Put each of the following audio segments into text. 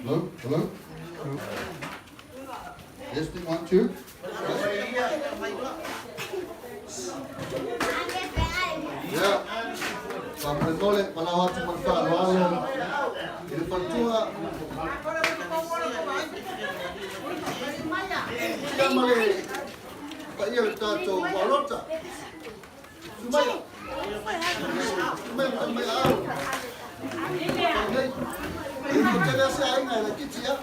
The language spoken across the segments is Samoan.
Hello? Hello? Testing, 1, 2. Yeah. Faamolemole malao atu ma le faaaloalo i le faletua ia ma le paia o le tatou Palota. Sumaia. Sumaia ma mai au. Nei. E ko te lea se aiga e laitiiti ia.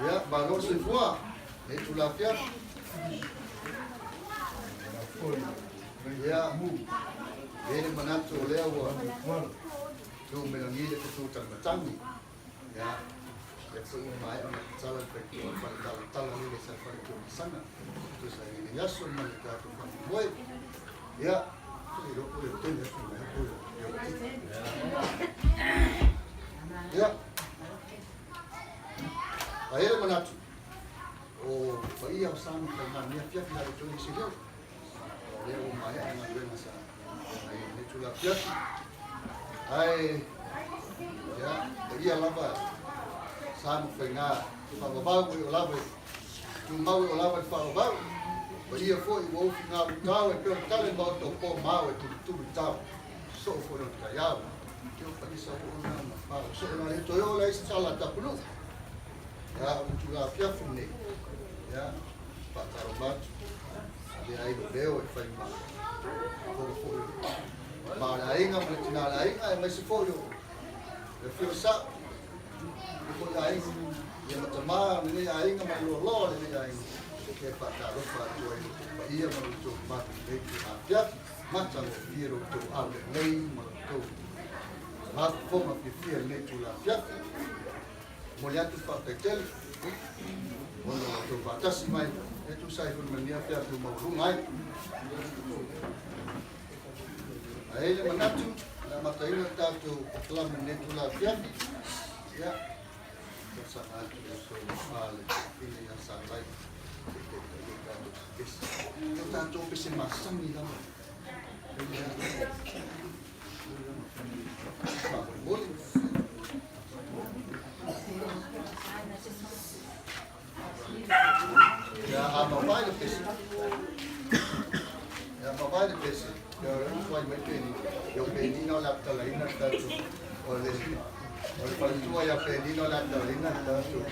Ia, malo le soifua, le itula afiafi. Ia, e i ai le manatu o lea ua tu mai lagi le fetu talimatagi. Ia, lea foi ua maea ona tatala le faitotoa le faletalatala lele sa faletuamasaga. Tusa ai lenei aso ma le tatou faamoemoe. Ia, le iloa po o le tele atu mai po o le Ia, a i ai le manatu, o paia o sa ma faiga i lenei afiafi a le toe isi leo. O lea ua maea le galuega sa feagai ai i lenei itula afiafi. Ae, ia, paia lava sa ma faiga faavavau e oo lava i tumau e oo lava i le faavavau. Paia foi ua ufi galutao e pei o le tala i maota o po ma ao e tulutulu i tao. Soo foi lona taiao. Ia o paia sauoo na ma pao soo na le toe oo la i se tala a Tapunuu. Ia, o le itula afiafi lenei, ia, faatalofa atu, avea ai lou leo e fai ma fofoga foi o le ma o le aiga ma le tina o le aiga, aemaise foi o le afio o Sa'o, le foi aiga, ia ma tama o lenei aiga ma le loaloa o lenei aiga, e faatalofa atu ai i lo outou paia ma lo outou mamalu i lenei itula afiafi. Matagofie lo outou aulelei ma lo outou mafofoga fiafia i lenei itula afiafi. Momoli atu le faafetai tele ona o outou faatasi mai e tusa ai foi ma lenei afiafi ua maualuga ai. Ae i ai le manatu, o le a amataina le tatou polokalame i lenei itula afiafi. Ia, talosaga atu i le uso ma le fine ia Salai e taitai ai tatou pese. O tatou pese masani lava. Faamolemole. Ia, a mavae le pese. Ia, mavae le pese. Ia, o le tuai mai Penina. Ia, o Penina o le a tatalaina le tatou. O le, o le faletua ia Penina o le a tatalaina le tatou.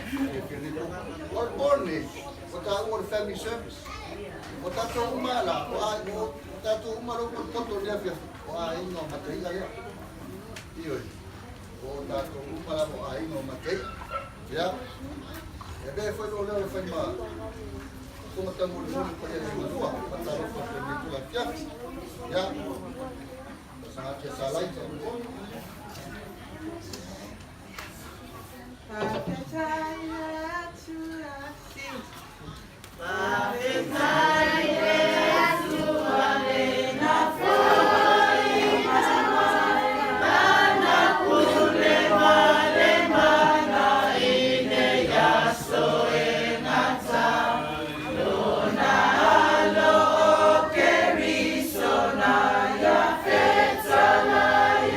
O le po lenei, ua taua o le family service. O tatou uma la, o, a, o, o tatou uma lea ua potopoto i lenei afiafi, o aiga o Mataia lea. Ioe. O tatou uma lava o aiga o Mataia. Ia. E avea foi lou leo e fai ma fofoga taumolimoli i paia i Malua, faatalofa atu i lenei itula afiafi. Ia. Talosaga atu ia Salai. Faafetai le Atua sing. Faafetai le Atua lena foi Lana pule ma le mana i nei aso e gata Lona alo o Keriso na ia fetalai.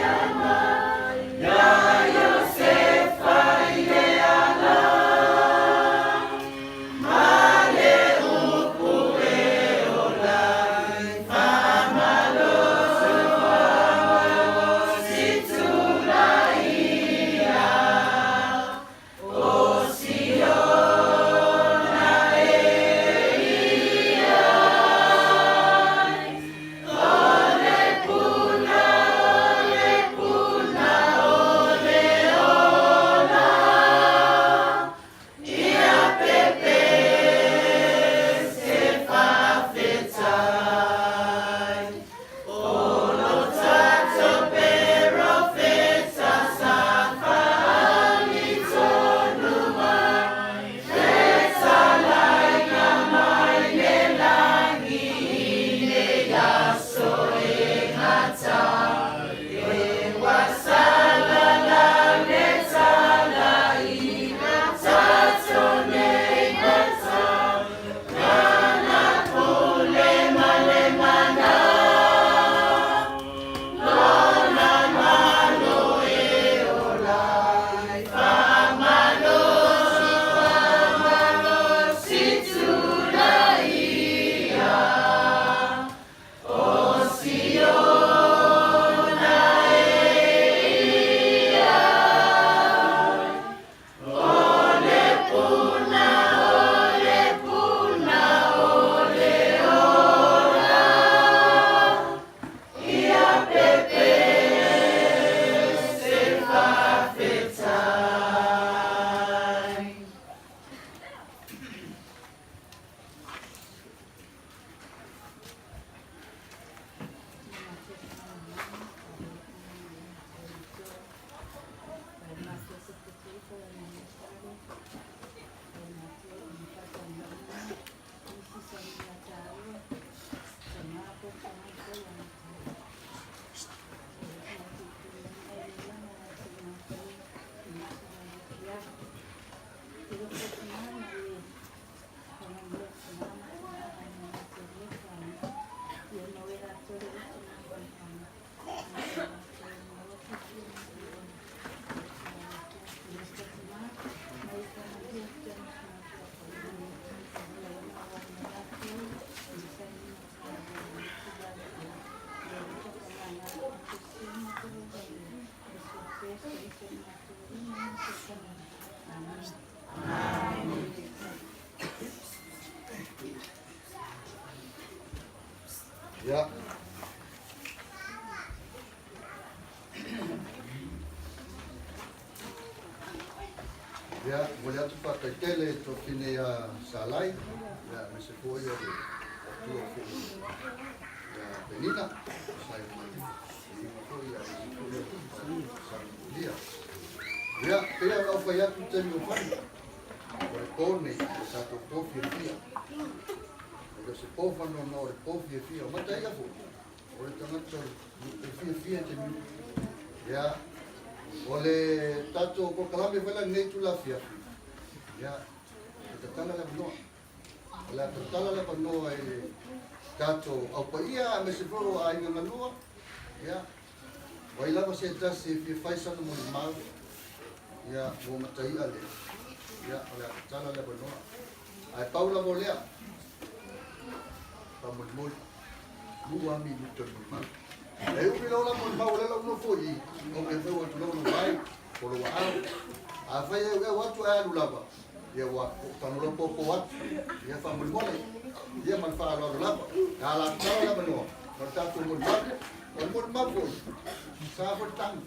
Ia. Ia, momoli atu le faafetai tele i le toafine ia Salai, ia aemaise foi o le matua foi ia Penina, tusa ai ma le viiga foi aemaise foi o le saogalemu. Ia, pei ona ou fai atu i le taimi ua fano, o le po lenei, o le tatou po fiafia. E le o se po faanoanoa, o le po fiafia. O Mataia foi, o le tagata e fiafia i te minute. Ia, o le tatou polokalame foi la lenei itula afiafi, ia, e tatala le avanoa. O le a tatala le avanoa i le tatou au paia aemaise foi o aiga galua, ia, o ai lava se tasi e fia fai sana molimau, ia, mo Mataia lea, ia, o le a tatala le avanoa. Ae pau lava o lea, faamolemole, lua lava minute o le molimau. E umi loa la molimau o lea la ua nofo i i, ou te feu atu loa lou vae, po o lou aao. Afai e eueu atu ae alu lava, ia ua tago loa popo atu. Ia faamolemole, ia ma le faaaloalo lava. A la tatala le avanoa, o le tatou molimau. O le molimau foi, sa foi le tagi.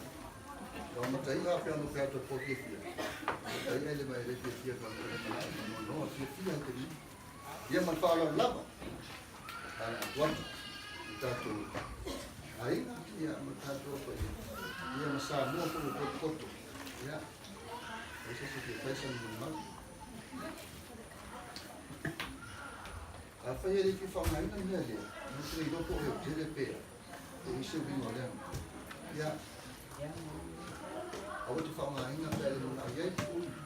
Ua mataia pe ono fai atu e po fiafia. Mataia e le mai le fiafia ka le mana no fiafia te ni. Ia ma le faaaloalo lava. Ala atu atu i tatou aiga, ia ma tatou paia. Ia ma Samoa foi ua potopoto. Ia, ai se se fia fai sa molimau. Afai e le fia faaaogaina le mea lea, ou te le iloa po o e tele pe a, po o i se uiga o lea mea. Ia, aua te faaaogaina pe a le manao i ai,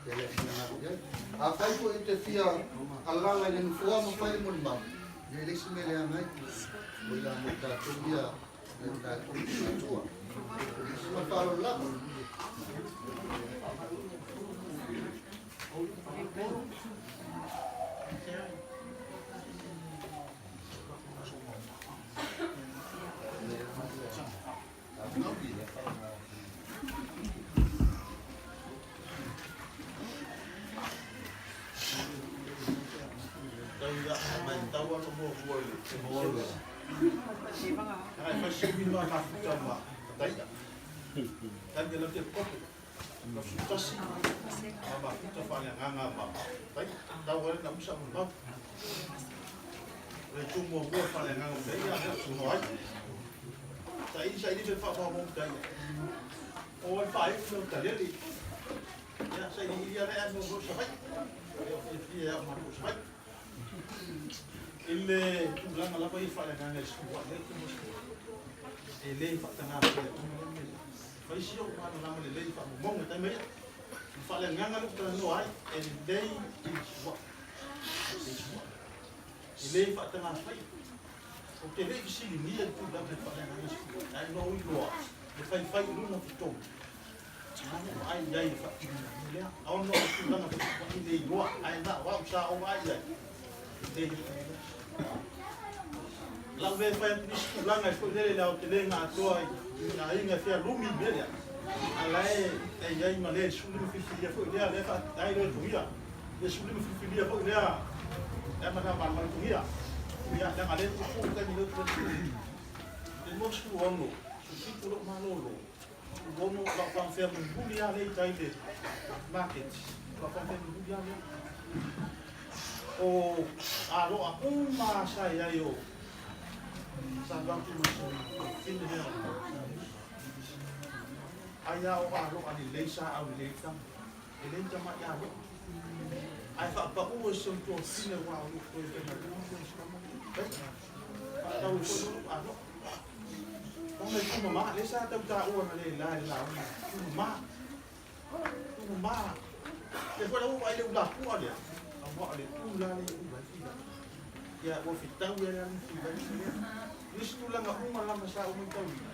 pe a le finagalo i ai. Afai foi e te fia alaala i le nofoa ma fai le molimau, ia e leai se mea leaga ai. O i la mo tatou ia nai o tatou matua. Ma le faaaloalo lava. I le tulaga lava ia faaleagaga i sua'i ai le e le faataga faia uma lea mea lea. Fai si ou malamalama lelei i faamaumauga i taimi ia. O le faaleagaga lea ou talanoa ai, e lelei i le sua'i. I le sua'i. E le faataga faia. Ou te le i fesiligia le tulaga i le faaleagaga sua'i, ae na ou iloa le faifai i luga o totogi. Na ou vaai i ai i le faatinoina o le mea lea. Ona o le tulaga foi e le iloa, ae na o au sa ou vaai i ai, e le Lau mea e fai atu nisi tulaga e foi lele i le aotelega atoa i aiga e fia lumi i mea lea, a la e e i ai ma le 15 filifilia foi lea, lea faatatai loa e Tugia. Le 15 filifilia foi lea, lea ma ma Tugia. Ia, leaga lea tupu i taimi lea tu. Le 26, 17 lou malolo. Ono lau fanfea mulimuli lava lea i tai le market. Lau fanfea mulimuli lava lea. O aloa uma sa i ai o sa alu atu ma si fine lea o ai a o aloa lelei sa au lelei tama. E le ni tamaʻi aloa. Ae faapau e si ou tuafafine aua o loo toe faigaluega foi si tama lea. Faatau ai foi lou aloa. Ona e tumama, lea sa tau taua analeila i le lauga, tumama, tumama. Lea foi la ua vaai le ulapua lea, aua o le tu la lea e ula ai fila. Ia ua fetau ia le alu fila i lea. Nisi tulaga uma lava sa ou matauina,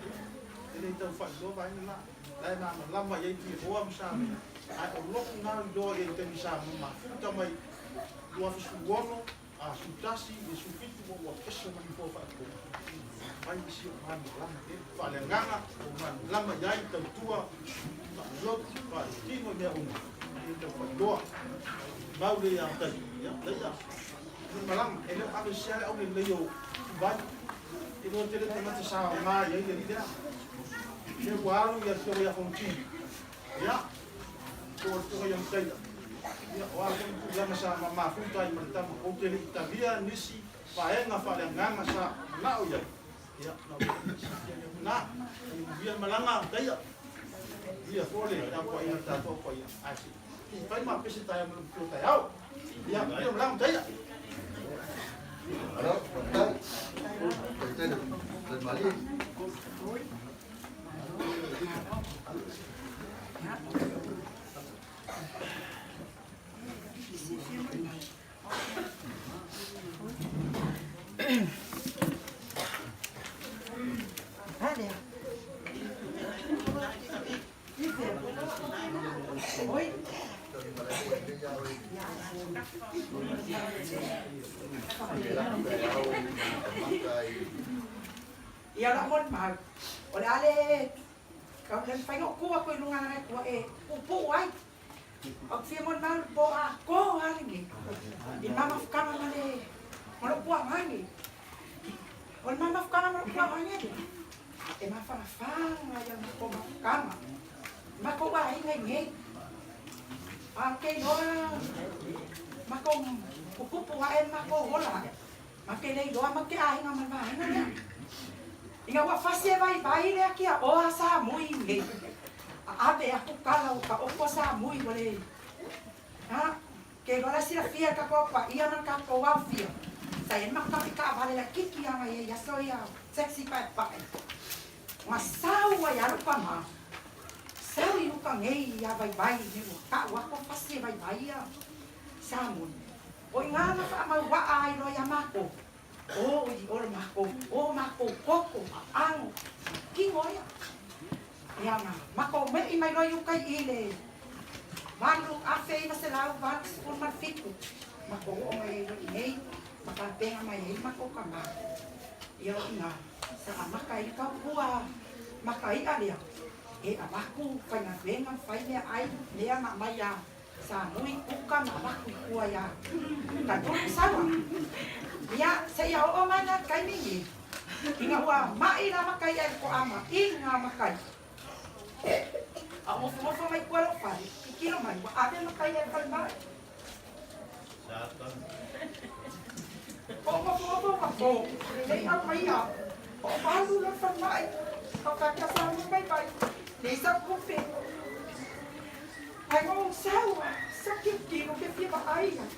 e le tau faailoa vaega la. La e malamalama i ai Tuihoa ma Samea, ae o lou na iloa i ai i taimi sa mafuta mai 2016. A 11, 17 ua ua pese ma nofoa faapitoa. Fai si o malamalama tele. Faaleagaga ua malamalama i ai tautua faalelotu, faaletino i mea uma. E tau faailoa. Mau le ia tai. Ia, leia. Ni malaga, e le o aveesea le aulelei o Vai. E iloa tele tagata sa aoga i ai le alii lea. Lea ua alu ia Afioga ia Fonoti. Ia, po o le Afioga ia Mataia. Ia, o a foi tulaga sa mafuta ai ma le tama, ou te le i talia nisi vaega faaleagaga sa manao i ai. Ia, na ou le silafia lea na. Ia manuia le malaga, Mataia. Ia foi le tapuaiga a le tatou Au Paia. Ae se i fai ma pese taeao ma le matua taeao. Ia, manuia le malaga, Mataia. Alo, faafetai. Faafetai tele, Talimalie. Ia o lau molimau, o le a le tau le mafai ona ou tu atu i luga leaga e tua e puupuu ai. Ou te fia molimau i le po atoa lava lenei i le ma mafutaga ma le ma lou tuaga nei. O le ma mafutaga ma lou tuaga nei, e mafanafana ia le matou mafutaga. Matou aiga i nei. A ou te iloa matou tutupu ae ma matou ola ae. Ma te le iloa matou te aiga ma le vaega lea. Ina ua fasi e vaivai le atiaoa sa mui nei. A ave atu tala ua taoto sa mui ua le a ke iloa la silafia e tatou paia ma le tatou aofia. Sa i ai le matou tafi taavale laitiiti lava i ai aso ia taxi paepae. Ua sau ai lava lou tama, sau i uka nei ia Vaivai me ua tau atu a fasi e Vaivai ia Samoni. O i na na faamauaa ai loa ia matou, o i o le matou, o matou toto ma aano ma tino ia. Ia na matou me'i mai loa i uka i i le 1987, matou oo mai ai loa i nei, ma tapena mai ai le matou tama. Ia o i na. Sa amata ai le taupua mata iʻa lea e avatu faigaluega ma fai meaai mea ma aumai ia Samui kuka ma avatu i tua ia Tadulu Saua. Ia, seia oo mai la le taimi nei, ina ua maʻi la mata iʻa i le toʻama i ngā matai. A o nofonofo mai tua lou fale, titilo mai, ua ave mata iʻa i le falemai. Hoʻonofonofo ua pō, lelei aumaia, hoʻomalu loa le falemai, o ka kia sa mai mai, nei sa tupe. Ai o sau, sa kilokilo ke fia vaai ai,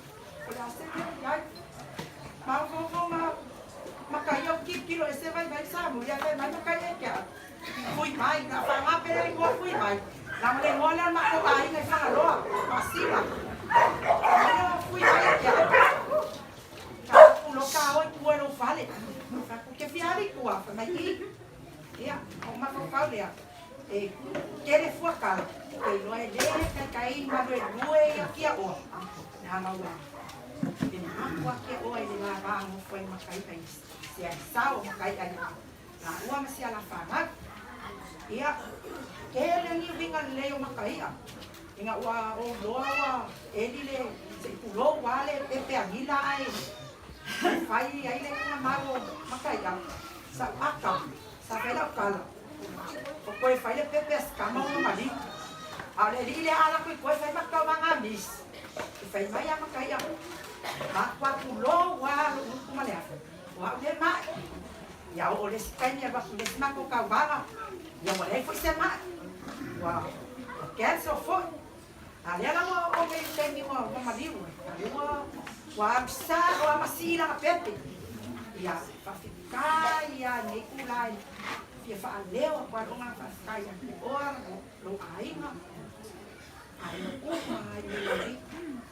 o le a se mea o i ai. Maovaovo ma maka ia o kilokilo e se vaivai sa muli a fai mai maka ia e ke au. Fui mai, na whaanga pere i ngoa fui mai. Na ma le ngoa lea ma ko aiga i Fagaloa, Masila. Mea fui mai e ke au. Ka aku lo ka oi tua i lou fale. Fa ku ke fia ali tua, fa mai i. Ia, o mafaufau lea. E kele fua kala. Ke iloa e le kai kai ma lue lue ia kia oa. Na maua. E maku a kia oa i le la vā ngofo ai makai ai. Se ai sao makai ai. La ua ma sia la whanau. Ia, kele ni uiga lelei o maka iʻa. Ina ua o loa ua eli le se i pulou a le pepe anila ae fai ai le iuga mau o maka iʻa. Sa u aka, sa fai lau kala. O koe fai le pepe a sikama ona maliu. A o le alii lea a lako i koe fai maka o maga mis. E fai mai a maka iʻa. Ma kua pulou a lou upu ma le afa. O au lea maʻi. Ia oo le isi taimi alu atu i le isi matou tauvaga, ia ua leai foi se maʻi, ua cancel foi. A lea la ua oo nei i le taimi ua ua maliu ai, a lea ua ua alu sao lava ma sii lana pepe. Ia faafetai lava i lenei itula e fia faaleo atu ai lou agaga faafetai ia te oe ma lou aiga, aiga uma lava i lenei alii.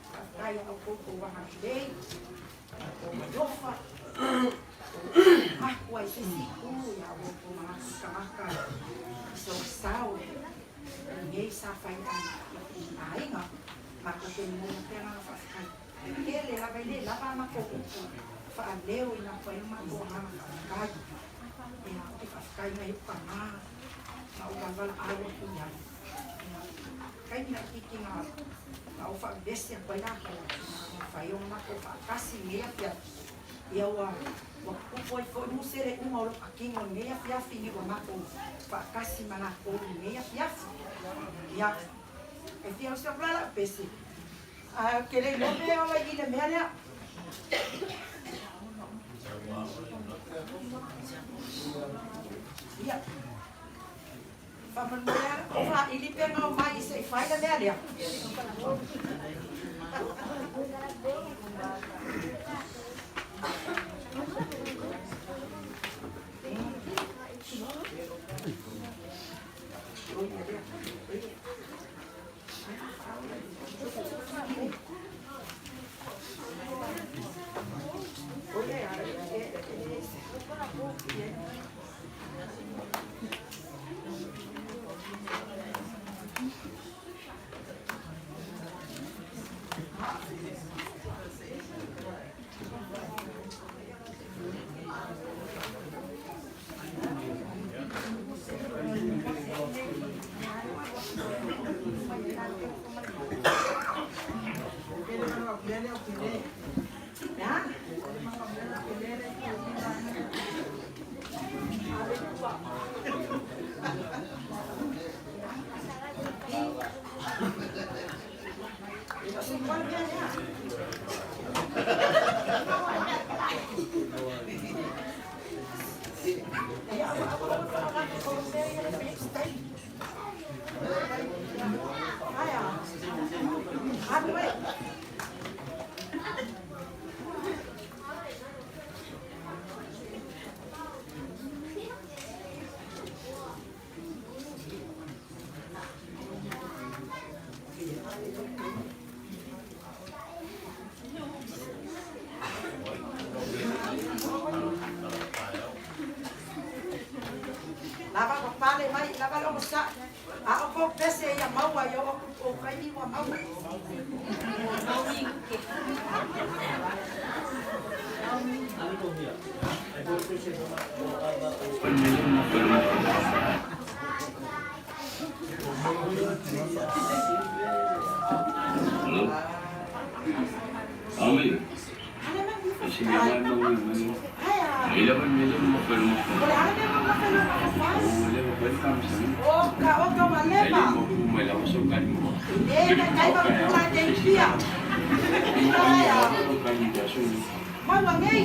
Faafetai ia outou tou agalelei. O alofa, o makua i se isi itu ia ua outou manatu i tagata i sausau i nei sa fai ai i aiga, matou te momoli atu le agaga faafetai. Tele lava e le lava a matou upu e faaleoina atu ai lo matou agaga faafetai. Ia, ou te faafetai i nai ou tama na ou valavalaau atu i ai. Ia, taimi laitiiti na na ou faavevesi atu ai latou, na mafai ona matou faatasi i lenei afiafi. Ia ua ua tutupu ai foi muse le iuga o lou patino i lenei afiafi ina ua matou faatasi ma latou i lenei afiafi. Ia, e fia oso atu la lau pese, ae ou te le iloa pe ola i i le mea lea. Ia, faamolemole lava o faaili pe na omai se i fai le mea lea. Lava papale mai, lava le onosai. A o kou pese ia maua ia oo atu i kou taimi ua maua. Hello. Amen. O le a le mea ua mafai ona fai? Oka, oka ua leva. E taitai ma pula e te pia. Aia. Maua nei.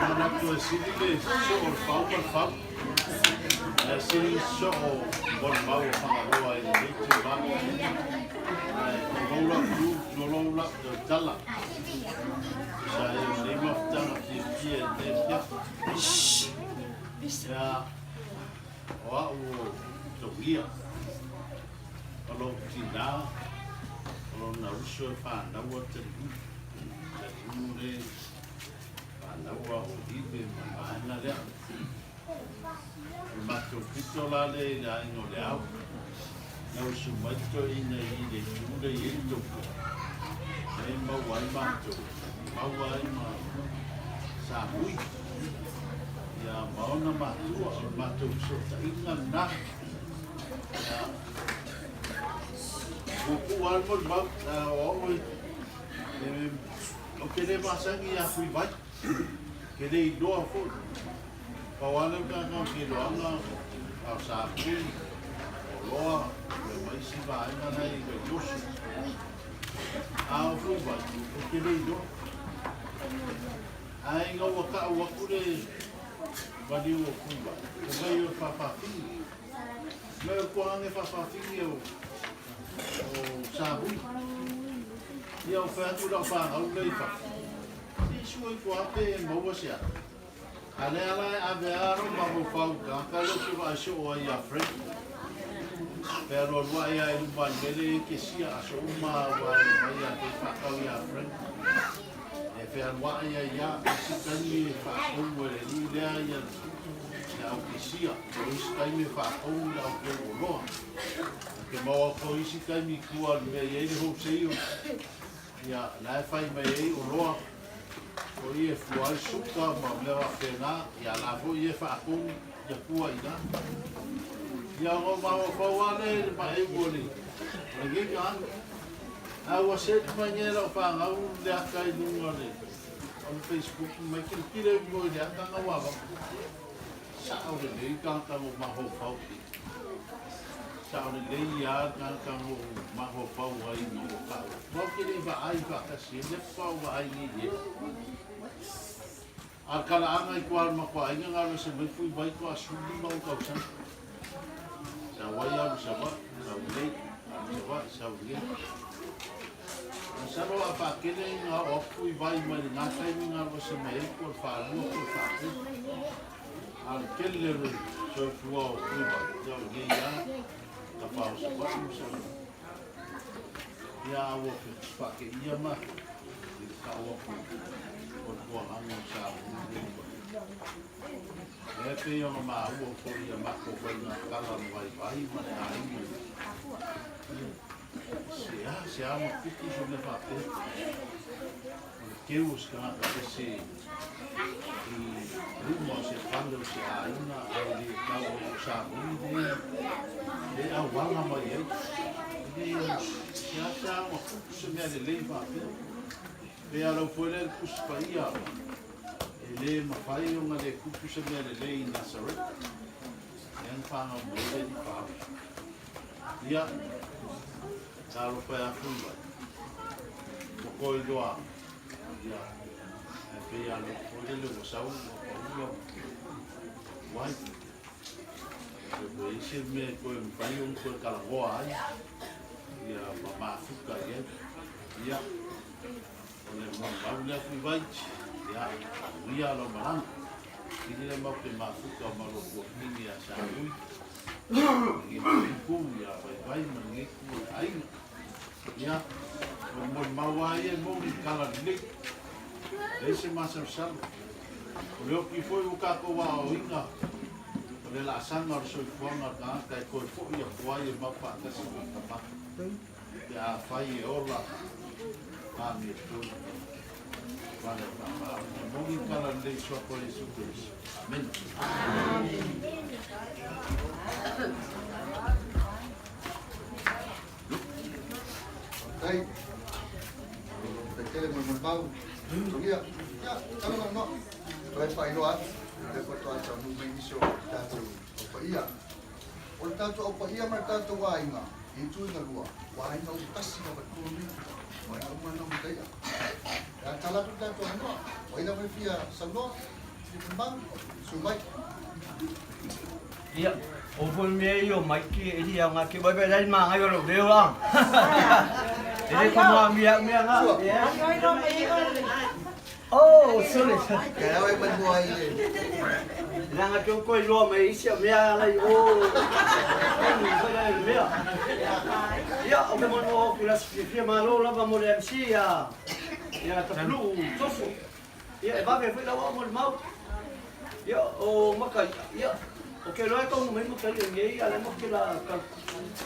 Manatu e sili le soo o le fau ma le fau, ae sili le soo o molimau o Fagaloa i lenei itulā. Ae tulou lau tu, tulou lau tautala, tusa ai o lenei mafutaga fiafia i lenei afiafi. Ia, o au o Togia, o lou tinā, o lona uso e fanau a Taliumu. Taliumu le Fanau a o Ive ma le vaega lea. O le matou pito la lea i le aiga o Leao. Na usu mai toeaiina i i le itu lea i ai le tautua. Lea e maua ai matou, maua ai ma Samui, ia ma ona matua. O le matou fesootaiga lena. Ia, ua puu lava le molimau, o au e Ou te le masani ia Tuivai, ke le iloa foi. Pau lava lea o tagata ou te iloaga, a o Sapui, o Loa, ia ma isi vaega na e i Vaioso. A o Tuivai, ou te le iloa. Ae ina ua tau atu le maliu o Tuivai, fai mai o le faafafine. Mai o le tuaga e faafafine o Sapui. Ia ou fai atu i lau fanau lea i fafo, se i sua ifo lava pe maua se ata. A lea la e ave lava lou mafaufau i tagata lea ou te vaai soo ai ia Fred. Pe alualu ae lava i luma i le mea lea e kesia aso uma aua e omai ia te faatau ia Fred. E fealuai ai lava, o isi taimi e faatonu e le alii lea ia le au kesia, o isi taimi e faatonu le au teu oloa. Te maua atu isi taimi i tua i le mea e i ai le wholesale, ia, la e fai mai ai oloa, o i e fua ai suka ma mea faapena, ia la foi ia e faatonu ia tua i ina. Ia ona ou mafaufau lava lea i le maeu o le lenei tagata. Ae ua seli mai nei e lau fanau le ata i luga o le Facebook mai tilotilo ifo i le ata na ua avatu. Sao lelei tagata na ou mafaufau i ai. Sao lelei lava tagata na ou mafaufau ai ina ua tau atu. Ou te le i vaai faatasi ai, lea faatoa ou vaai nei i ai. A o le talaaga i tua o le matou aiga na alu ese mai fui vai toa 15 ou tausaga. Sau ai alu i Savaii, sau i nei, alu i Savaii, sau i nei. Masalo a faatele ina oo atu fui vai mai lena taimi na alu ese mai ai po o le faalua po o le faatolu. A o le tele o le soifua o fui vai, ia o nei lava, tapa o Savaii ma Savaii. Ia a ua faateia matou i le tau atu o le tuagaga o Samoa nei. Lea e pei ona maua foi i a matou faiga tala ma vaivai ma le aiga. Sea, sea ma tupu se mea faapea. O le keu o se tagata ese i luma o se fale o se aiga ae le tau o Samoa le le auala mai ai. E le sea sea ma tupu se mea lelei faapea. Pe a lau foi lea le Tusi Paia e le mafai ona le tupu se mea lelei i Nasareta. Lea na fanau mai ai le Alii Faaofi. Ia, talofa e afu mai. Ua toe iloa atu. Ia, ae pei a loto foi lele ua sau ua pau lau uai. E ua i ai se mea e toe mafai ona toe talanoa ai, ia ma mafuta i ai. Ia, o le molimau lea Tuivai, ia, manuia lau malaga. Sili le mau te mafuta ma lou tuafafine ia Saui. Lenei itu ia Vaivai ma lenei itu o le aiga. Ia, o le molimau lava ia e moni i tala lelei. Leai se masalosalo. O le oki foi ua tatou aoaoina, o le laasaga o le soifuaga o le tagata e toe foi atu ai e mau faatasi ma le tama pe afai e ola amiotonu. Vale faamaoni. E moni le tala lelei i Suafa o Iesu Keriso. Amene. Faafetai. Faafetai tele mo le molimau. Togia, ia, tala mai noa. Toe faailoa atu, lea faatoa taunuu mai nisi o tatou au paia. O le tatou au paia ma le tatou aiga, i itu e lua, ua aiga uma tasi lava i totonu nei. Ua aiga uma lava ma taia. E a tala atu le tatou avanoa. O ai lava e fia saunoa? Mang, su mai. Ia, o foi mea ia o Maiki e lia ngā ki wai lai mā ngai o lo leo la. E le kama mea mea ngā. Oh, sorry. Kaya wai man mo ai le. Langa ke ko iloa mai isi mea ala i o. Ai foi lai mea. Ia, o me mono o kula fia malo lava mo le MC ia. Ia ta tofu. Ia e vave foi lawa mo le mau. Ia o maka ia o ke loa tonu mai maka ia ngai ala mo ke la ka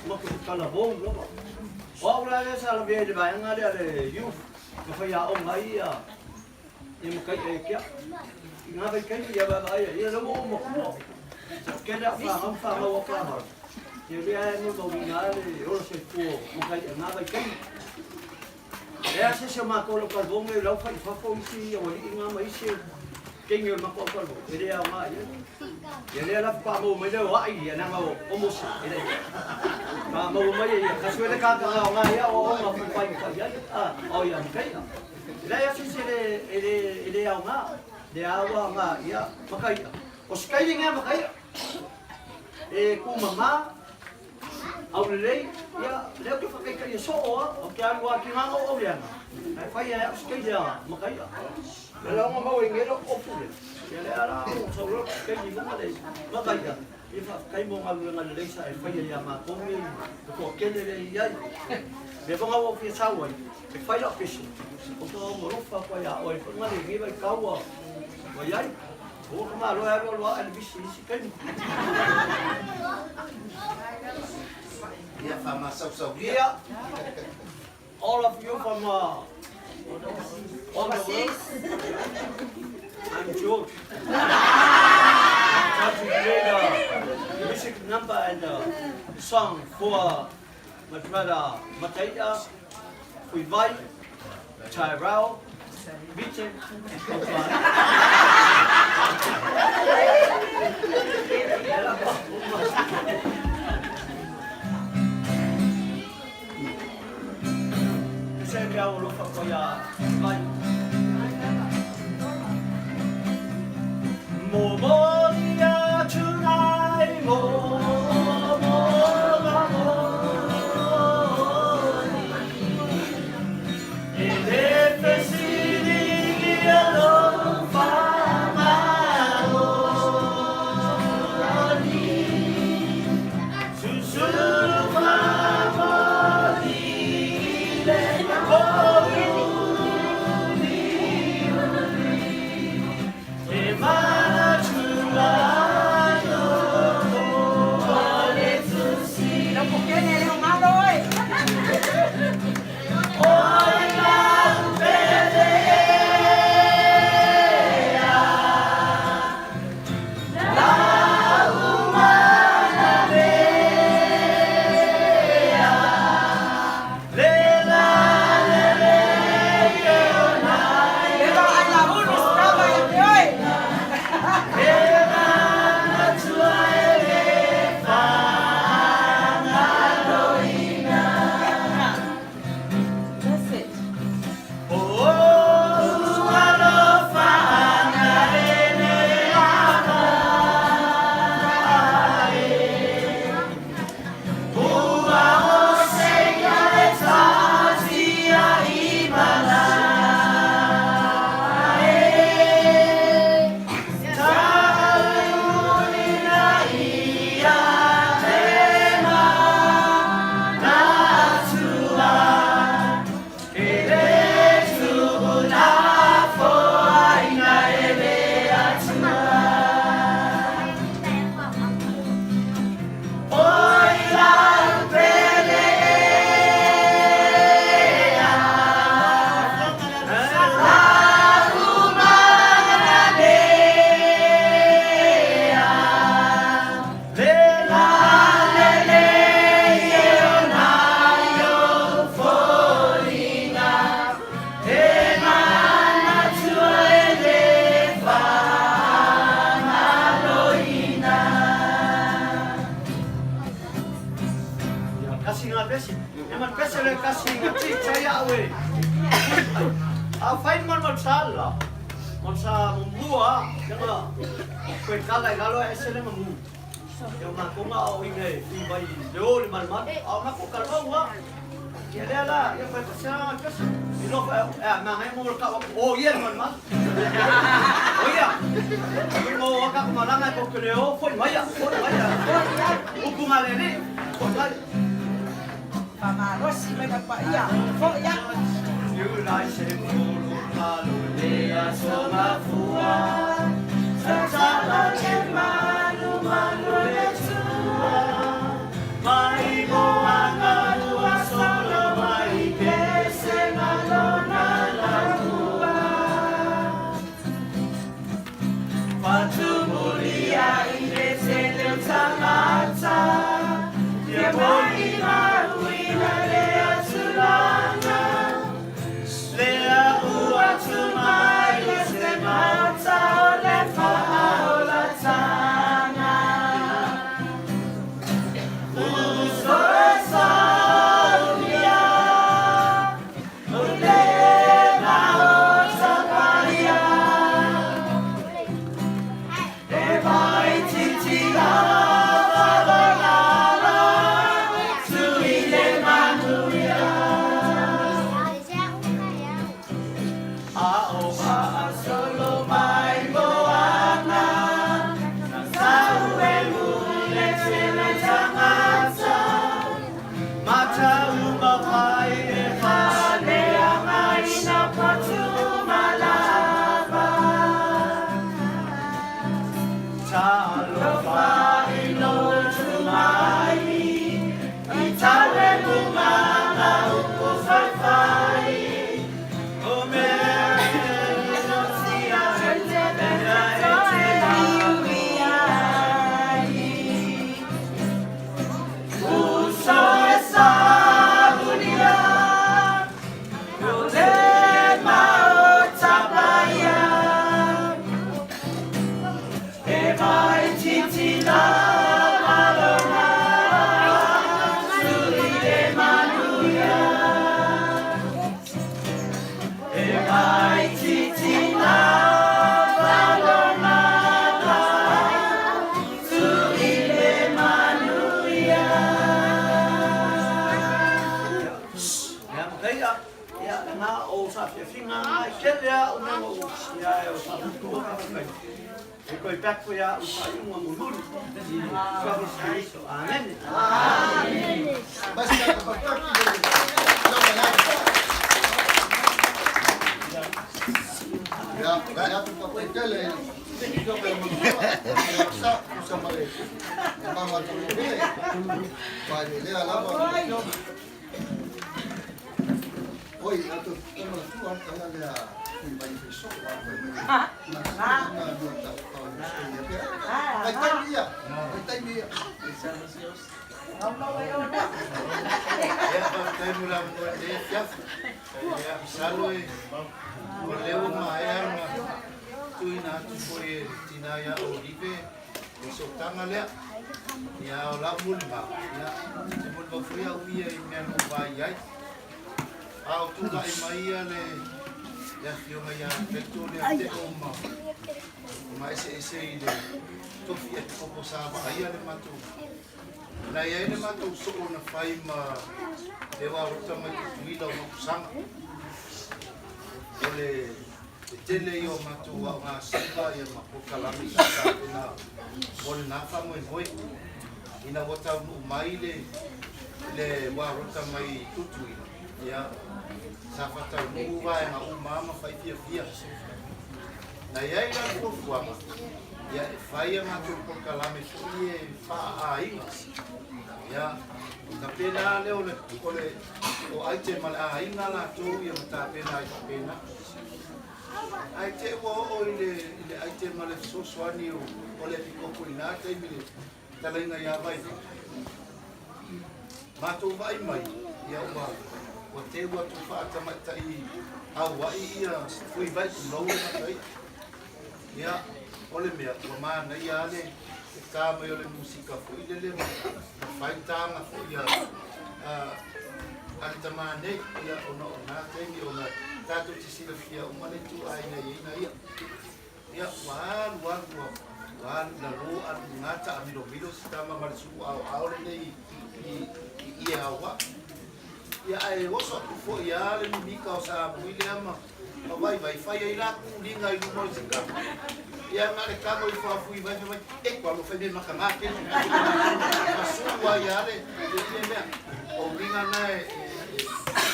mo ke kala bom lava. O au la le sa la via le vaenga le le youth. Ka whai a o ngai ia ia maka ia kia. I ngā vai kai ia va ia ia lo o mo kua. Ke la fa hau fa hau fa hau. Ia le ai mo mo ngā le ora se fua maka ia ngā vai kai. E a se se ma ko lo kalbong e lau whai whafo isi ia wali i ngā mai isi kengi o mako kalbo. E le au ngā ia. Ia le la pa mo mai le o ai ia nanga o o mo se. E le. Pa mo mai ia ka suele ka ka ngā ia o o ngā pai pai ia a o ia mkai. E le a se se le e le e le au ngā. Le awa ngā ia makai. O skai ngā makai. E ku mama au lelei, ia, leo ke whakaika ia so oa, o ke alu a ki ngā o au leana. Ai whai ai au skai lea makai. Le laonga mau e ngero o pule. Ia le ara o sauro kai ni lunga le makai. Ia wha kai mo ngā lulanga le leisa e whai ai a mā kongi, o kua kele le i ai. Me vonga o fia sau ai, e whai lau pesi. O tō morofa koe a oe, whanga le ngewa i kaua. Wai ai, o ka mā loa alu alu a le bisi isi kai. Ia whamasau-sauria. Yeah. All of you from all the world. I'm George. I'm trying to play the music number and the song for my brother Mataia, Fuivai, Tyrell, Vite, Se ke au lofa ko ia vai. Mo mo ia tunai mo mo mo E le fesili ia lo fa ni Susuru fa mo ni le ko ni E mana tula yo le tusi La pokene le ngalo e. Oi la pele La umana lea Le la le le ye o nai Le ba ai la ulu stava ia te oi. E mana tua e le whangaloina That's it. Oh, alofa anga e le ana e. Ua o se ia e tatia i mana e. Ta'aluna ia te manatua. E le tuna foaina e le atua. Oi la pele ea, la umana lea, le la le le ye o nai o foliga, e manatua e le whangaloina. Ia, kasi ngā pesi. E man pesi le kasi ngā ti chai a we. A fai man man sala. Ma sa muamua lava, ia na toe tala i lalo ae ese le gamu. Ia o matou na aoaoina e Tuivai i le o i le malumalu, a o matou talomau lava. Ia lea la, ia fai atu, se aga pesa. I nofo e, e a, manaia mo le tau atu, o ia le malumalu. O ia, ui mo a tatou malaga e tou te le o, foi mai a, foi mai a. Upu galelei, foi mai. Faamalosi mai ka paia, fo'i atu. Fiu lai se pulu malu le aso mafua, Tatalo le malu malu le tua, Mai moana ua solo mai ke se lona laua. Fatumulia i le tele o tagata, Ia mai mauina le atulanga, Lea ua tumai le se mata o le faaolatanga. Uso e saunia, o le maota paia, E mai titi lava lala, tui le manuia. A o faasolo mai moana, Na sau e mule tele tagata, Mata uma mai e falea mai na patu malava. Talofa i lo tumai, i tau e mumanga upu faifai. O mea e no tia, mea e te Uso e sabunia, o le maota paia. E mai titi lava lona, tui le manuia. E mai titi lava lona, tui le manuia. Ia matai ia lena o sa fiafiga ai tele a o mea ua ia e o sa futua ka fai. E koe back ko ia u faaiuga mulimuli. Suafa o Keriso. Amene. Basta ka pataki le lama ya. Ya, ya tu pa tele. Yo pe mo ya sa sa mare. Mama tu le. Pa le le ala ba. Oi, atu tama tu an kala le a kui mai fe so wa mai mai. Na na no ta ta ya pe. Ai tai ia. Ai tai ia. Ia, faafetai mo le avanoa i lenei afiafi. Ia, masalo e o lea ua maea ona tuuina atu foi e le tina ia Olive le sootaga lea. Ia, o lau molimau, ia, ou te molimau foi au ia i mea na ou vaai ai. A o tulai mai ia le le afioga ia Peto le Teo ma ma eseese i le tofi epikopo sa vaaia le matou na i ai le matou soo na fai ma le Uarota mai Tutuila o Mapusaga. O le le tele ia o matou aogasiva ia ma polokalame sa tapena mo lena faamoemoe ina ua taunuu mai le le Uarota mai Tutuila ia sa faataunuu vaega uma ma fai fiafia. Na i ai la le fuafuaga ia e fai a matou polokalame foi e faaaiga ia tapena lea o le o le o aite ma le aiga latou ia ma tapena ai faapena. Ae te i ua oo i le i le aite ma le fesoasoani o o le epikopo i na taimi le talaiga ia Vaivai. Matou vaai mai ia ua ua teu atu faatamaitai auai ia Fuivai tulou le mataia. Ia o le mea ua manaia lava le ta mai o le musika foi lele ma fai taga foi a a le tamā nei ia ona o na taimi ona Tatou te silafia uma le ituaiga e i ai na ia. Ia, ua alu alu ua ua alu i lalo alu i luga taamilomilo si tama ma le sulu aoao lenei i i i ie aoa. Ia ae oso atu foi lava le mimika o Samui lea ma ma vaivai fai ai la tuliga i luma o le sikapu. Ia na o le tago ifo a Fui vai fai mai, e kua alofa i mea makaga tele. Ma sulu ai lava le le ie mea. O uiga na e e e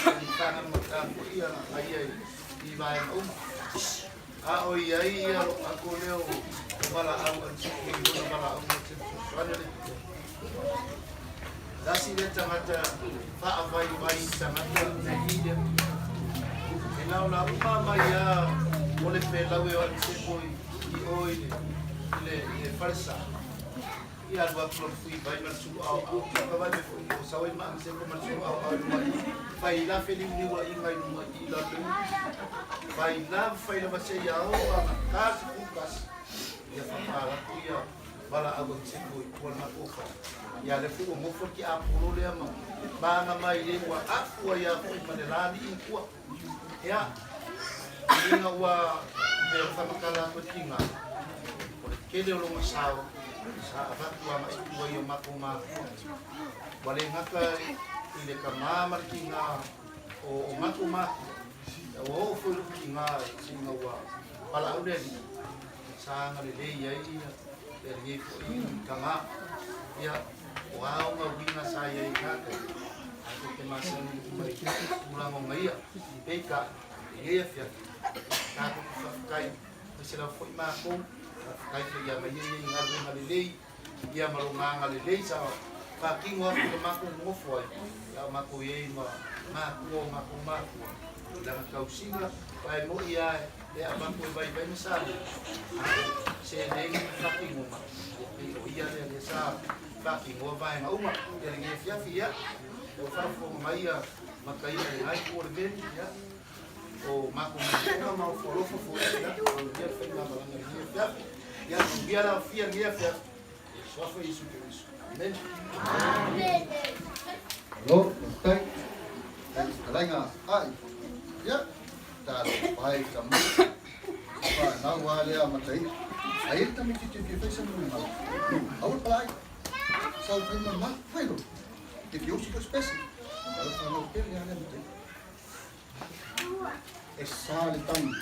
e faga mata foi ia ia i vaega uma. A o i ai ia lou ako lea o valaau a i lona valaau mo te fesoasoani le tasi lea tagata faavaivai tagata nei lea. E laolao uma mai a o le pelau e o Alisepo i o i le i le falesa. Ia alu atu lona fui vai ma le sulu aoao. Ka vai me foi o sau ai ma Alisepo ma le sulu aoao i luma i. Fai la feliuliuaiga i luma i i lalo. Fai la fai lava seia o a ka se pukasi. Ia whakaaraku ia valaau a Tipo i tua le matou fale. Ia lea foi ua nofo le tiapolo lea ma maga mai le ua afu ai lava foi ma le la alii i tua. Ia, ina ua mea faamatala atu e tiga, o le tele o lona sao sa avatu agai i tua i o matou matua. Ua le gata i le tama ma le tiga o matou matua, ia ua oo foi lou tiga ina ua valaau le alii, sa agalelei ai ia lenei foi tama. Ia, o a ona uiga sa i ai i na taimi, tatou te masani uma i tulaga o ia. Peitai, i lenei afiafi, tatou te faafetai, aemaise lava foi matou, faafetai foi ia Maia ia i galuega lelei, ia ma lona agalelei sa faatino atu i le matou nonofo ai, a o matou i ai ma matua o matou matua i lana tausiga, aua e moni lava e avatu e vaivai ma salia, a o seleni ma faatinoga, ia pei o ia lea lea sa faatinoa vaega uma. Ia lenei afiafi, ia, ua faafofoga mai ia Mataia i lena itu o le meli, ia, o matou manaoga ma ofo alofa foi, ia, manuia le faigamalaga i lenei afiafi. Ia, manuia le aofia i lenei afiafi. I le Suafa o Iesu Keriso. Amene. Malo, faafetai. Faafetai i fetalaiga ai. Ia, talofa e ka mai. Whanau a lea Mataia. Ai e tamaitiiti e fia fai sa numera. Aua le palai. Sau fai ma ma, fai lo. Te fia usi ko spesi. Talo whanau tele a lea Mataia. E sa le tangi.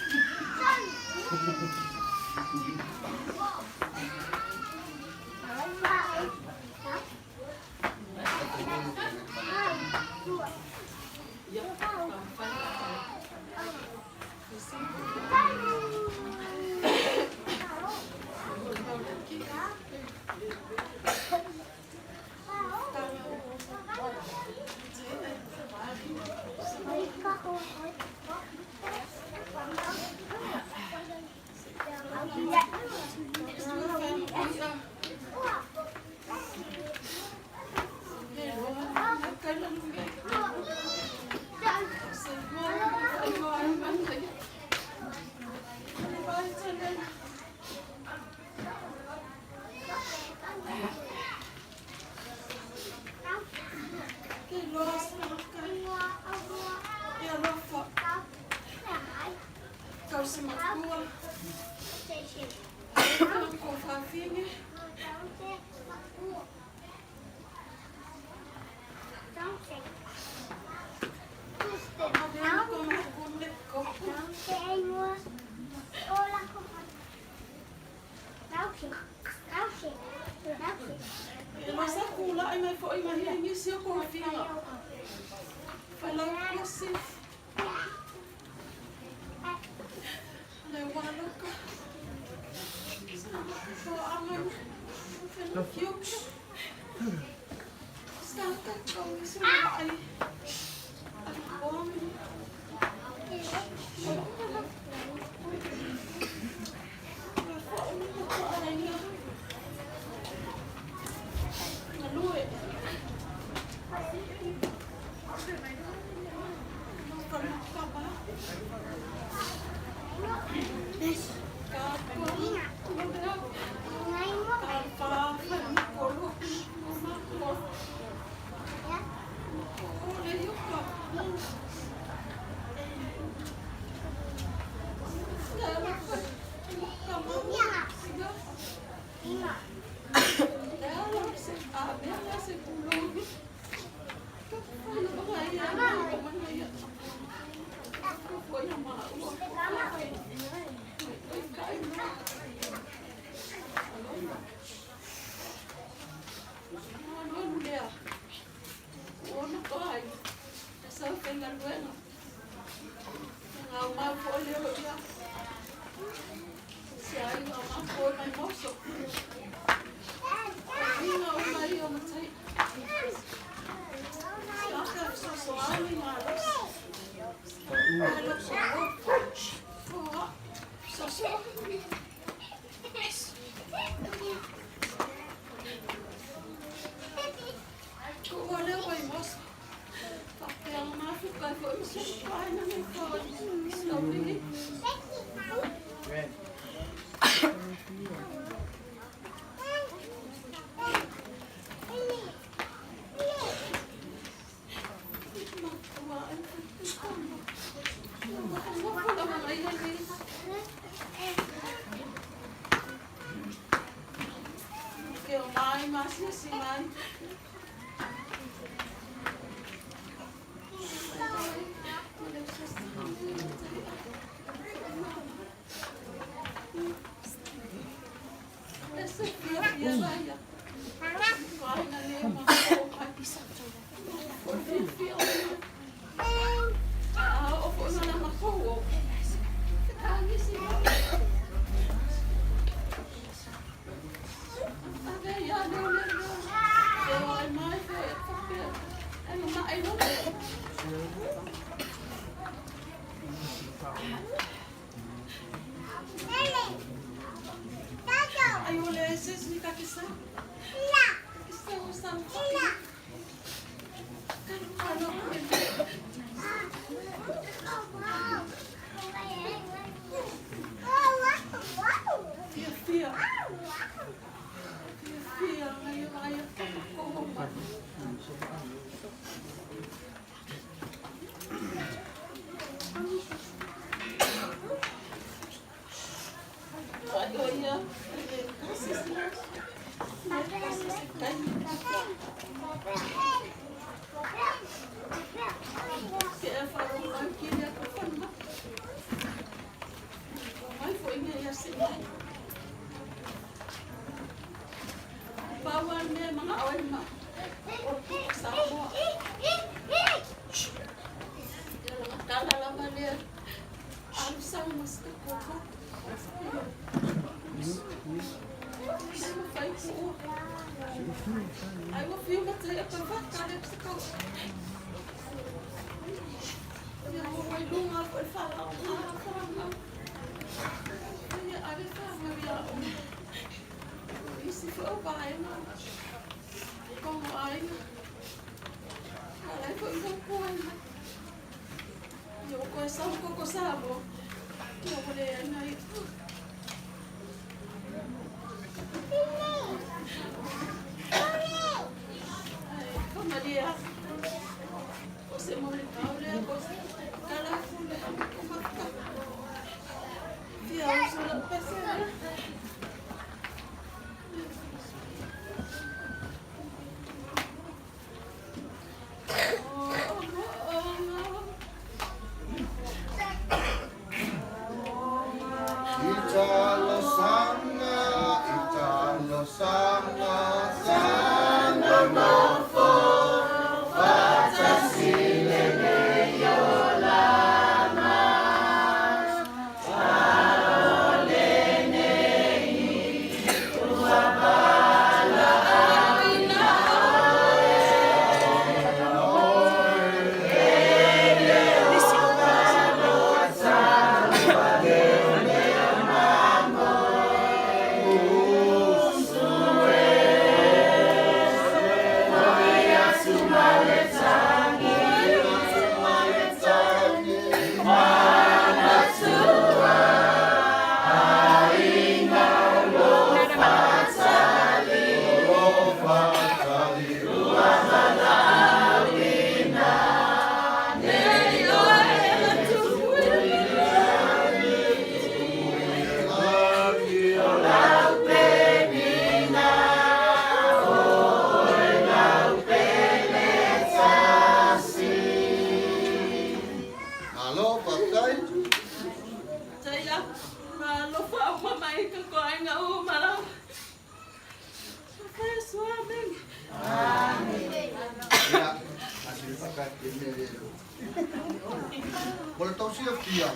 Mo le tau silafia,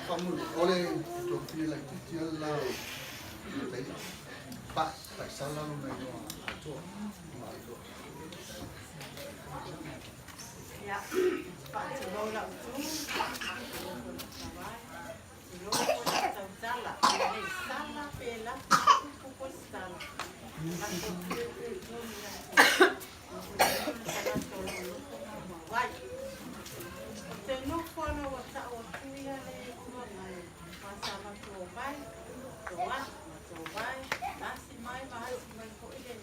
o le tuafafine laitiiti lava le la o Mataia, Pa'i, Pa'isala lona igoa atoa. Ia, faatulou lau tu, faatulou foi lau tavai, tulou foi lau tautala, pe le sala pe lafi tupu foi se tala. Lako atu e tonu ia te oe le tagata o lo o nofo ma mauai. O te nofo ana ua tau atu ia le tuangai ma sa matou omai, toa ma tovai, asi mai ma asi mai foi le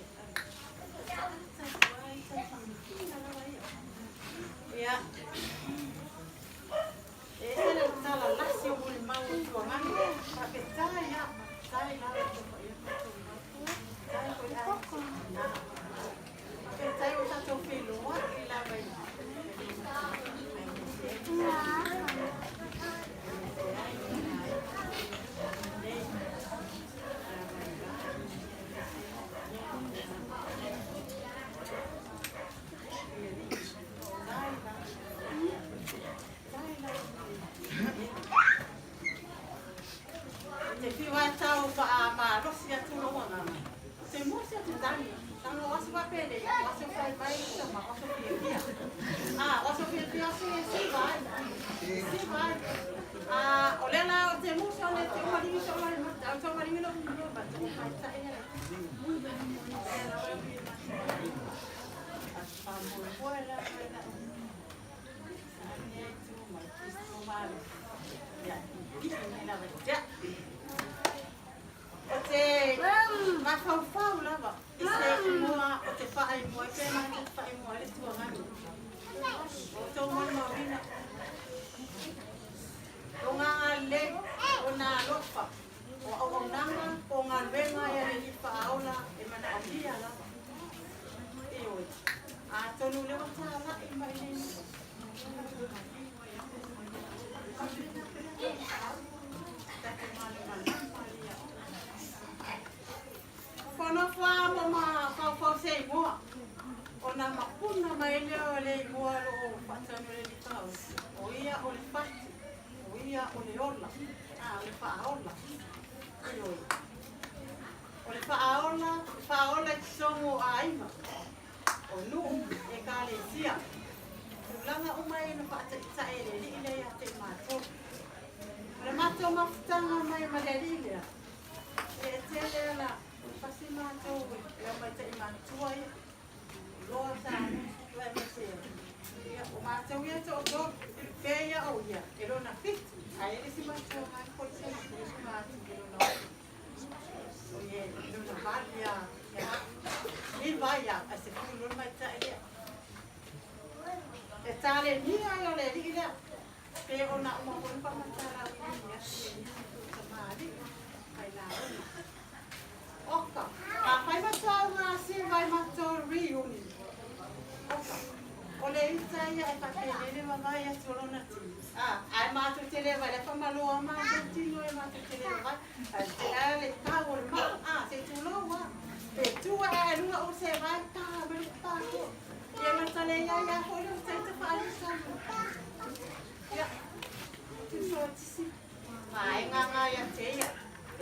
Ia, e ese le tala lasi o molimau o Tuagani, faafetai a, faafetai lava i lou paia ma tou matua, faafetai foi i aiga sa tina. Faafetai ua tatou feiloai lava i le Te fiu ai tau faamalosi atu lou agaga, te mosi atu tagi, tago o aso faapelei, o aso fai mai sama, o aso fiafia. A, o aso fiafia aso e siva ai. Siva ai. A, o lea la o te musa o le te umaligi sa ulai mata, o te umaligi lo lo mata, o mai ta ia. Lea la o le mata. A faamoemoe la mai la. Sa ni ai tu mai Kristo malo. Ia, pipii mai lava i te. O te mafaufau lava i se igoa o te faaigoa ai pe matou te faaigoa ai le tuaganu. O outou molimauina o gagalelei, o na alofa, o auaunaga po o galuega i le Alii faaola e manaomia lava. Ioe. Atonu o lea ua talai mai nei. Nofonofo lava ma mafaufau se igoa, ona mapuna mai lea o le igoa o lo o faatanu e le Alii Faaola, o ia o le fatu, o ia o le ola, a, o le faaola. Ioe. O le faaola, faaola i totonu o aiga, o nuu, ekalesia. Tulaga uma ia na faataitai e le Alii lea ia te i matou. O le matou mafutaga mai ma le Alii lea, e tele ala pasi matou e omai taimātua ia, loa sa aemaise ia o matou ia toatolu, pe ia o ia e lona fitu, ae le isi matua ngai foi se isi matu e lona ono. O ie lona valu ia ia iva ia ae sefulu loa le maitai lea. E talenia ai o le alii lea, pe ona uma foi ona faamatalaauina i atu e nisi foi o tamalii failaoga. Oka, afai matou gaseva i matou reunion. Oka, o le ita ia e faapelele vavae atu o lona tino. A, ae matou te le vaai, faamalo a matou tino e matou te le vaai. Ae te a le tau o le maa, a, se i tulou a. Pe tu ae ae luga o se vae, ta mai le pāko. Ia na tale ia ia foi le uta ita faalisa. Ia, tuso tisi. Vaega nga ia te ia.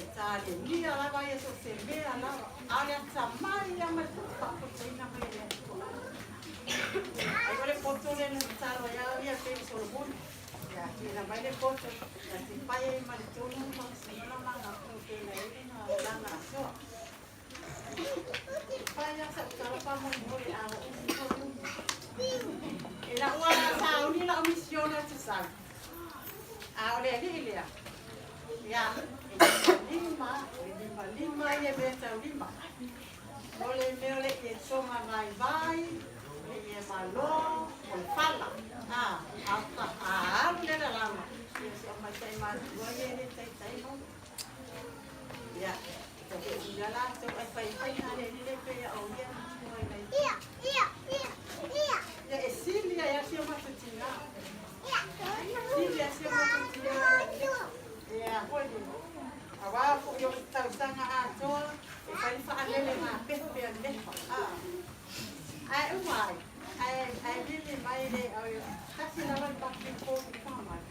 E talenia lava ia so se mea lava. A o le atamai ia ma le faapotoina mai e le Atua. Ai o le poto lea na tatalo ai au ia pei o Solomona. Ia tuuina mai le poto, na te fai ai ma le tonu ma faamasinoga ma agafua pei na i ai lona olaga asoa. E fai lava sau tala faamolemole a ua umi foi umi. E lau a sauni lau misiona e tusau. A o le alii lea, ia, e limalima, e limalima ia mea taulima. O le mea o le ie toga vaivai, o le ie malo, o le fala. A, a, a alu le lalama, ia si au maitai matutua ia e le taitai maua. Ia, tau ia latou ai faifai na le lile pe ia o ia matua i lai. Ia e sili ai a si o matou tina. Sili ai si o matou tina. Ia, foi le. Aua foi o le tausaga atoa e fai le faalele gapepe a le lefa. A. Ae uma ai. Ae vili mai le tasi lava le matou po i fagamalo.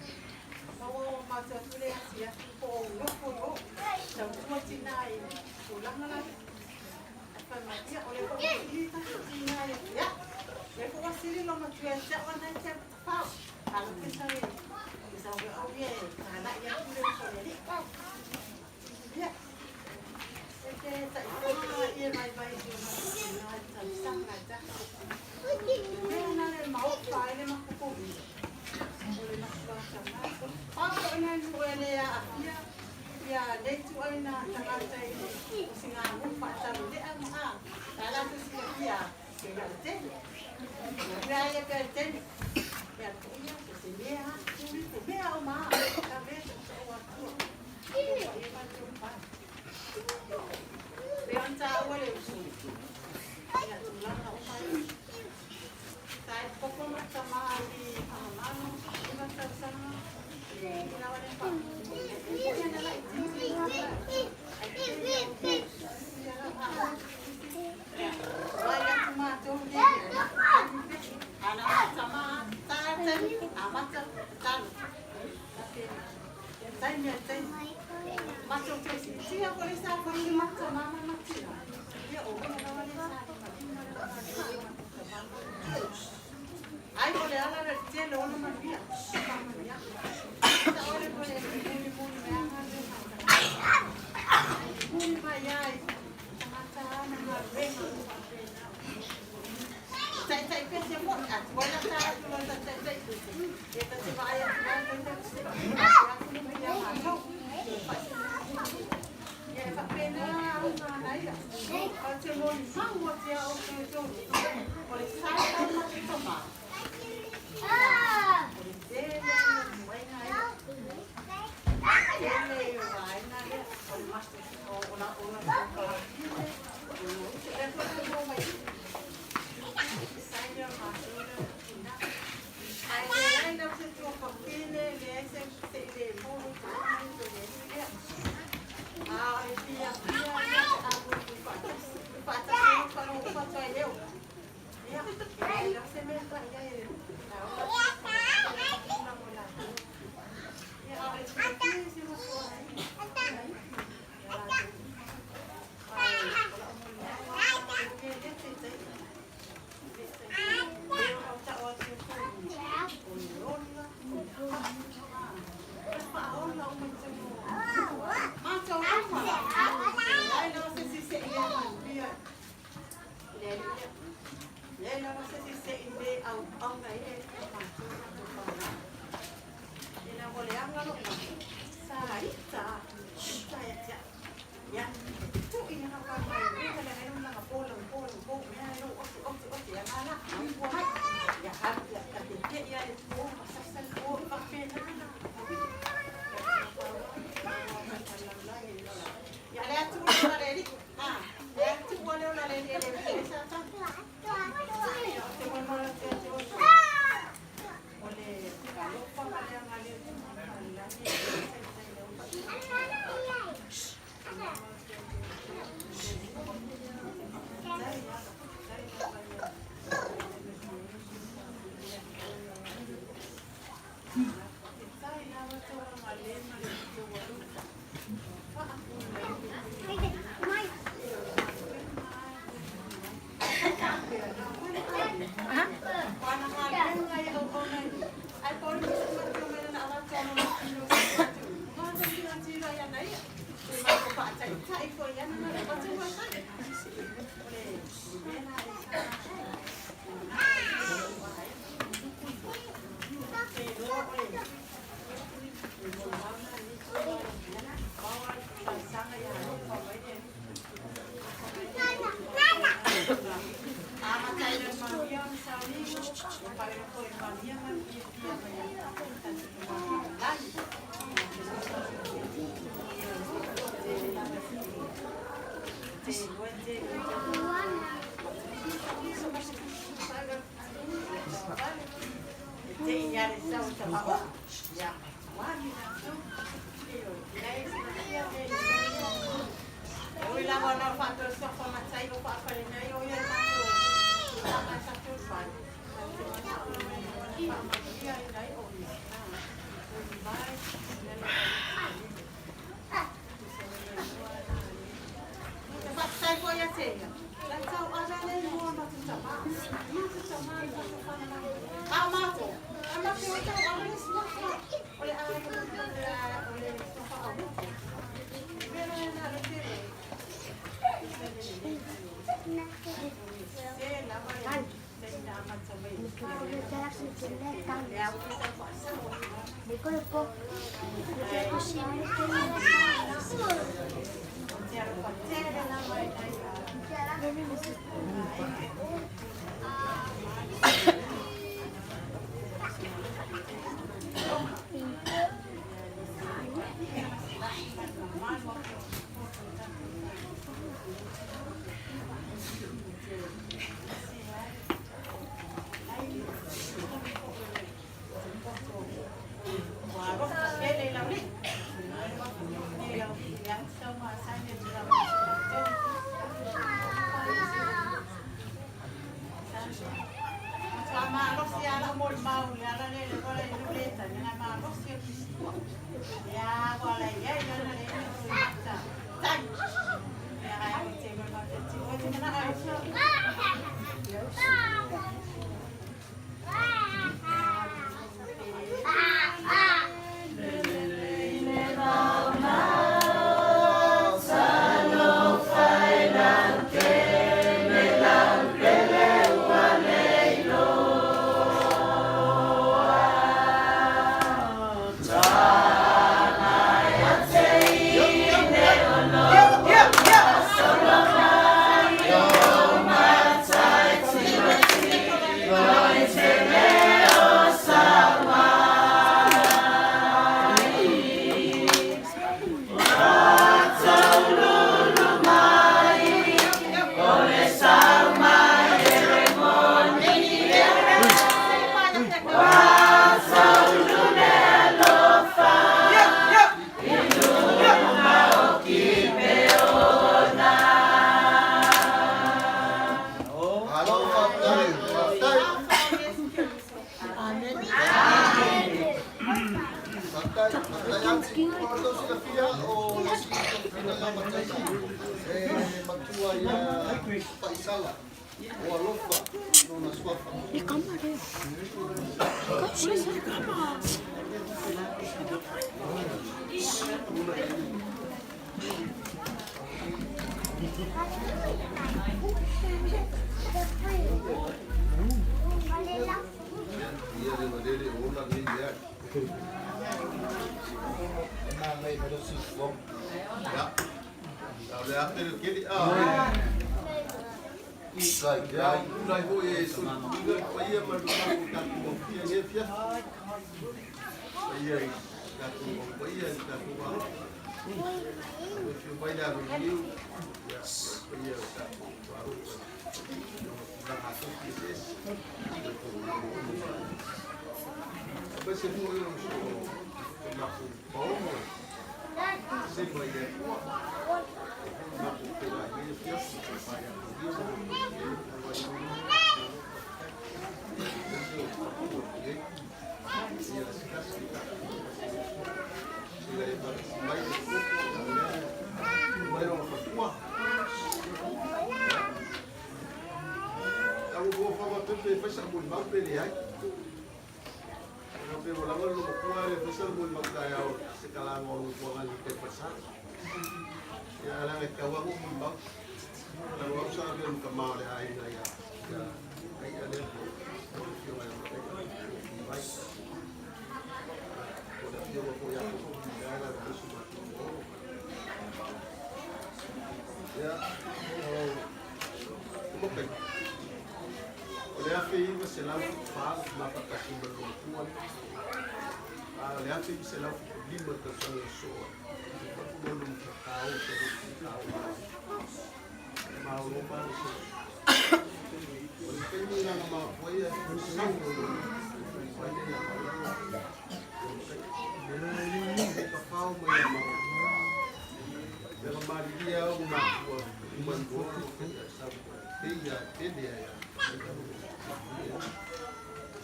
Ma ua matou atu le asiasi po o nofo i o. Tautua tina i tulaga la. Ae fai mai, ia o lea foi ua sili tatou tina ia. Ia, o lea foi ua sili lou matua ia te au ana e te alu tafao. Talofa e sau au ia e talai atu le uso a le alii. Ia, e te taifono ia vaivai i si o matou tina i tausaga e tasi. Mea na le maofa ai le matou Koviti. O le matua taga. Pau foi nai nuu e le aafia ia nei ituaiga tagata i le osigalu faatalulea ma a. La latou silafia e ia le tele. Mea ia pea le tele. Mea foi ia so se mea a tuli po mea o ma ka mea taʻutaʻu atua. Alofa ia matou pa. Pe on taua le uso. Ia tulaga uma ia. Sa e koko ma tama i Fagamalo, 9 tausaga, e lava le fa. Ia na la i titi ai te ia la a. Wai atu mātou le ana tama ta tani amata talo. Taimi a taimi. Matou te tia ko le sa ko le mata mama matina. Ia o ona lava le sa le malima le ma Ai o le ala le tele ona manuia. Manuia. Ta ole ko le muli muli me anga le muli mai ai. Tangata ana ngā renga o whapena. Tai tai pese mo at wala ta atu lo ta tai tai pese. E ta te vai atu vai tai tai pese. Ya ku me ya ma tau. Ia e whapena au ngā naia. O te moni mau o te au te tō. O le sai tau ma te tama. O le tele o waina ia. Tele o waina ia. O le master o o la o la o la o le o mai. Sai lea matou lea tina. Ai le lai lau se tua whakele le ai se se le molo te mai te le lea. A o le fia fia ia te apu i whaatasi. Whaatasi o whalo o whatua i leo. Ia, e lau se mea ta ia e na o la mo la. Ia, a o le fia fia se mo tua ai. Ia la te. Ai, o la o mo le te te te te. Ya, tu ina ka pa mai ni ka le ngai na ka po lang po lang po me ai lo osi osi osi ya na na po hai ya ha ya ka te te ya le po ma sa sa po fa pe na na ya le atu le le li ha le atu le le le le le sa sa ya te mo mo te te o o le ka lo pa ma le nga le la ni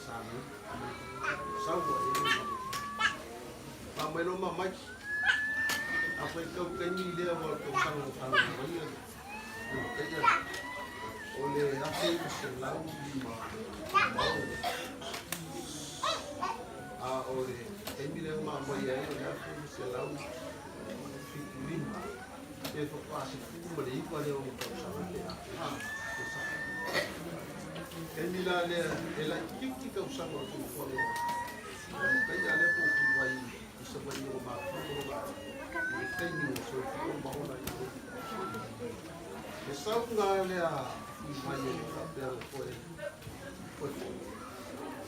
sa nei. Sau ua e le Fa mai loa ma mai. A fai kau taimi lea ua tausaga o fanau mai ia le makaia o le 1956. A o le taimi lea ma mai ai o le 1975 pe faatoa 19 lea o tausaga pe a tausaga. Taimi la lea e laitiiti tausaga o le soifuaga o makaia lea po o fui i Savaii o matua ma i le taimi o soifua ma ola i o. Le sauga lea fui mai e faapea o koe koe fo.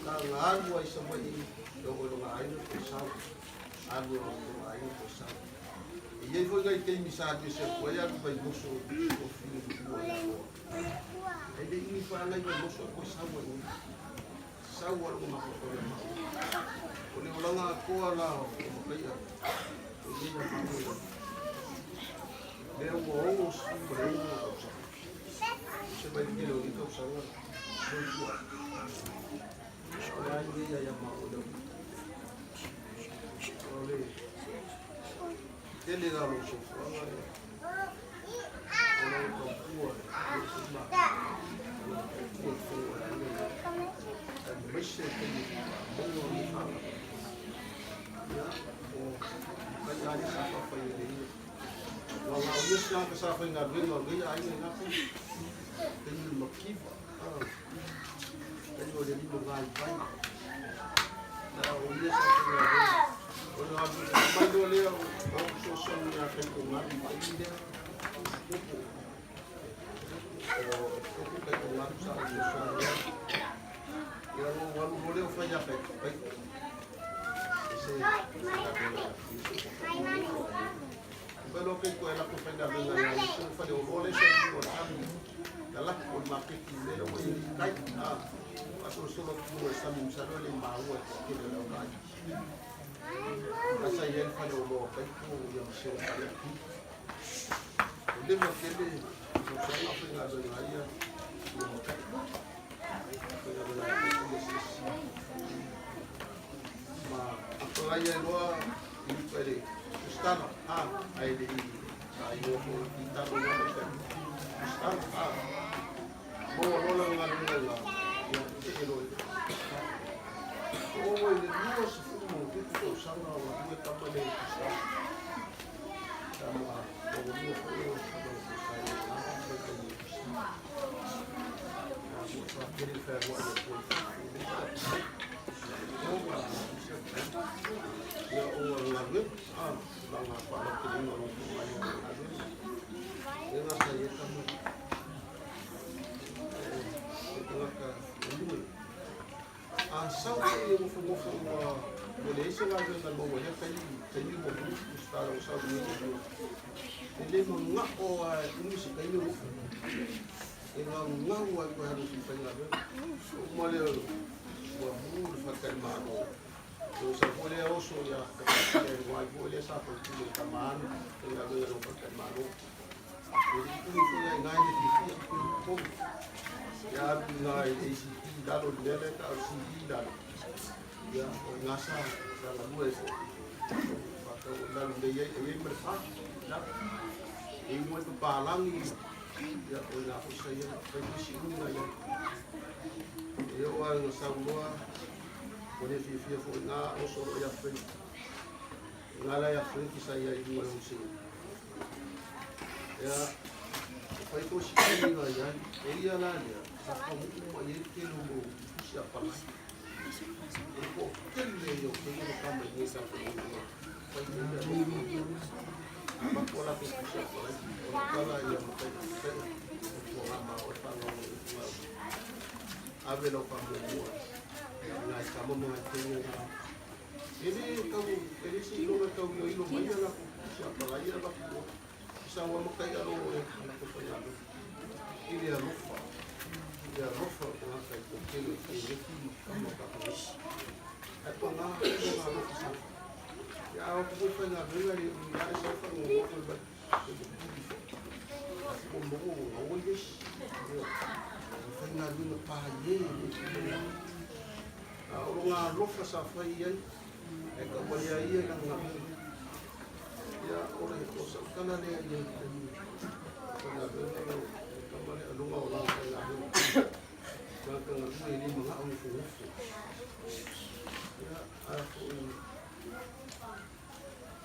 Ka nga alu ai Savaii e o longa aiga ko sau. Alu o longa aiga ko sau. E iai foi ngai taimi sa alu e se atu ai alu Vaimoso o fili mua ia loa. E le imi whaangai Vaimoso e koe sau ai ui. Sau a longa mafaufau ia mau. O le olaga atoa la o makaia. O ia ia mau ia. Lea ua 66 tausaga. Se mai tele o ni tausaga. Soifua. O le ai ia ia mau lea. O le tele la lo soifuaga e. O lau tautua e le ma. O lau tautua e fō e ai. Aemaise taimi maua o ni whānau. Ia, o kai ai sa whawhai e le ia. Ua ngā ia sina ka sa whai ngā ruenga o leia ai ngā kai. Taimi makiwa. Taimi o le lima ngā i vai. Na o ia sa whai ngā ruenga. O ngā mai loa lea o sosogi ngā kai o ngā mai lea. Upu. O oku kai o ngā sa o sosogi. Ia o walu mo leo whai a kai. Kai. Se Pelo ke koe la ko whai ngā venga ia se whai o role se o sami. Ka laki o maketi le o i kai. Ah, aso solo ku e sami msalo le maua ke le lau kai. Ka sa ia whai o lo kai ku ia mse o whai aki. O le ma kele o sa nga whai ngā venga ia ia makai. Whai ngā venga ia ia sisi. Ma apalai ai loa i uka le Kristana, a, ai le i ai o ko i talo na mai kai. Kristana, a. Mo lola nga lunga la ia te e loi. O o i le 20 mo te ku sanga o la kama le Kristana. Tama o lua foi o sa o sa i la mai kai Kristana. Ma mo sa kere whea roa ia koe. O wa ia o ngā rue, a, la ngā whaanake inga o tō mai o ngā rue. E ngā sa i e tama. E tangata e nui. A sau te e ngofo ngofo ua ua le ese ngā rue ngā maua hea kai kai ni mo mu stara o sau ni o. E le ma ngā o a umi se kai ni ngofo. E ngā ngā ua koe haru si whai ngā rue. O ma le ua mu le whakai māro. O sa fo le oso ia ka e wai fo le sa fo tu le tamanu e ngā rue ngā whakai māro. O le umi fo ia ngai le fifi ku ko. Ia alu ngai ACP lalo le lele ka o CD lalo. Ia o ngā sa sa la lua e fo. Whaka o lalo le ia e ia ma fa. La. E mo e palangi ia o ngā fo sa ia kai si umi nga ia. E o a ngā sa uloa o le fiafia fo ngā oso o ia whai. Ngā la ia whai ki sa ia i mua o se. Ia whai ko si umi nga ia e ia la lea sa ka mu ma ia te lo mo si a palai. E ko tele yo te mo ka mai ni sa ko ni. Whai ni ia lo. Ma ko la ko si a palai. O la kala ia mo kai kai. O ko ma o pa ngo mo. Ave lo pa mo mo. Ngai ka mo mo te ni na. E le kau e le si lo kau yo ilo mai la ko si a palai ia la ko. Sa wa mo kai alo e la ko pa ia. I le alofa. I le alofa o ngā kai ko tele e le ki ka mo ka ko. Ai pa ngā ko ngā alofa sa. Ia o ko whai ngā venga i ia e sa wha ngō ngō mai. E mo puri fo. Ko mo ngā oi es. Ia. Whai ngā venga pā ye le ki. A o loga alofa sa fai i ai, ae taumalea ia i lana galuega. Ia, o le o sau tala lea i ai i taimi faigaluega lau tama lea luga o lana faigaluega. Tagata galue e le manao nofonofo. Ia, a foi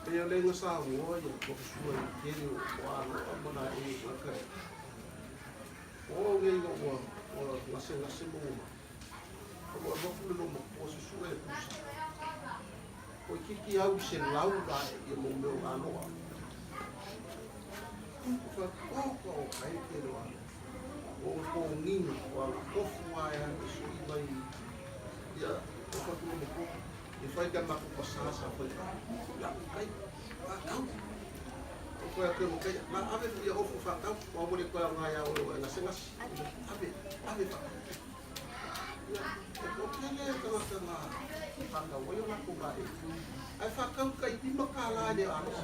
pei o lea na saunoa ia Profesua i le tele o aloa ma laei tagata e o au nei ina ua gasegase ma ua mate. Ua alu atu le loomatua susue e pusa. Toeitiiti au i se lau lae ia mo mea o aloa. Faatoka o kai te loa. O tōngina o ala tofu ae a e sui mai ia o fatu loomatua. E fai ka mako pasa sa fai. La kai. Whakau. O koe atu mo kai. La ave ia ofu whakau. Wa mo le koe ngā ia o le ngase ngase. Ave, ave whakau. Ia, e ko kele tangata ngā whakau ai o ngā ko ngā e. Ai whakau kai lima ka la le aloa.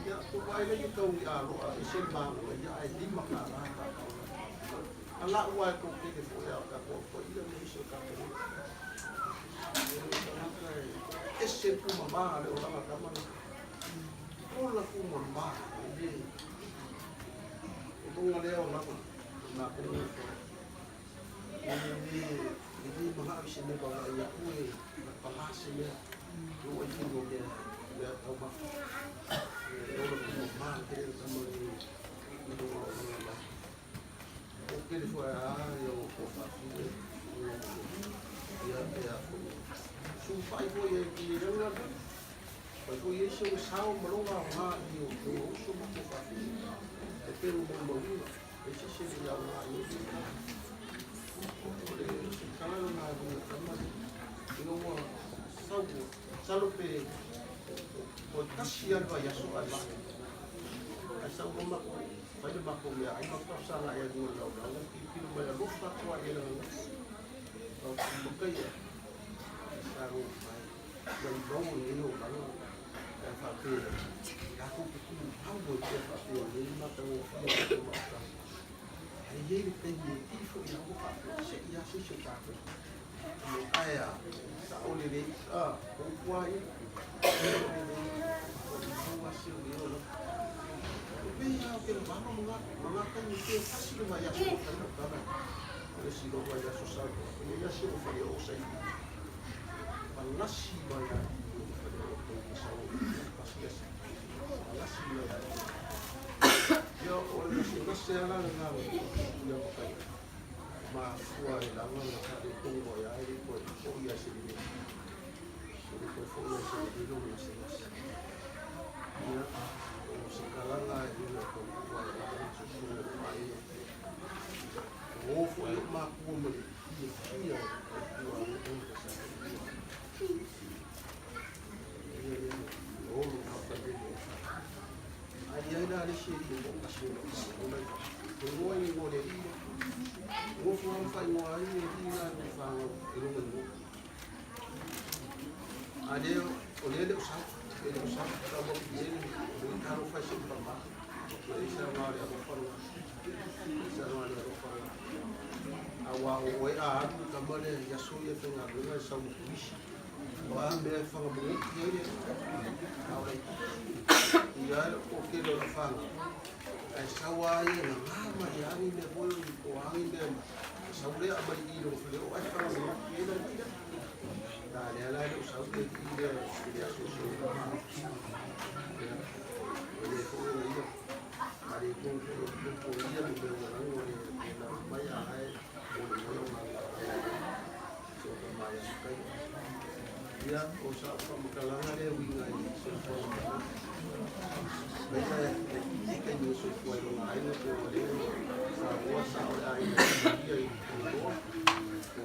Ia, ko wai le i kau i aloa e se māngo ia ai lima ka la whakau. A la ua e ko kele fo ia ka ko ko ia mo iso ka ko. Ese puma mā le o langa kamana. Ola puma mā le. O lunga lea o langa. Nā ko mo fo. E le e le mga au se mea bawa ia ue na pala se mea. O ai tino mea mea tau ma. E ola puma mā te le kama le i lunga o langa la. O kele fo e a ia o ko whaafi e. Ia e a fo. Su fai fo ia ki ranga la. Fai fo ia se o sao malonga o ngā i o o uso ma ko whaafi. E pelu mo mauina. E se se ia o ngā i o O le se kala na lunga kama ina ua sau salo pe o tasi alu ai aso ai ma ai sau o mako fai le mako mea ai mako sanga e lunga lau lau pi pi mai alofa atu ai e langa o makai sa ro mai mai mau ni o langa e fa pe la ko ku au o te fa pe le ma ta o fi o ma ta ai ye le te ni ti fo ia o fa pe se ia se se ta ko mo ai a sa o le le a o kwa i o le le o i o se o le o lo o pe ia o ke le mama mo nga ka ni te kasi le mai aso ka no ka o le si lo mai aso sa ko o ia se o fa o sa i palasi mai a i o fa o ko sa o pasi ia palasi mai a ia o le se se ala le nga o ia o kai ma fua e langa na ka le tongo ia e ko ko ia se le se ko fo ia se le lo na se ia o se kalanga e le ko ko e langa se so mai o fo e ma ku mo le ia ia o ku a o sa ia ia o lo ka pa le ai ai la le se le mo ka se lo o le ko ngo ni ngo le i o fo am fa ngo ai le i la ni fa ngo e lo ngo a le o le le o sa e le o sa ka mo ki le o ka ro fa se pa ma o le sa ma le ro fa ro sa ma le ro fa a wa o e a alu ka mo le ya so ye fe nga le sa mo kuisi o a me fa mo ki le a o le ia o ke le fa ai sa wa ye na nga ma ya ni me bo o a ni me sa le a mai i lo le o ai fa mo ki le la le la le sa le i le le so so ia o le fo le ia ma le ko ko ko ia mo me na ngo le na mai a ai o le mo ma so ka mai a kai ia o sa fa mo kalanga le winga i so fo mai ka e ka ni so fo lo ngai le ko le sa o sa o ai ia i ko ko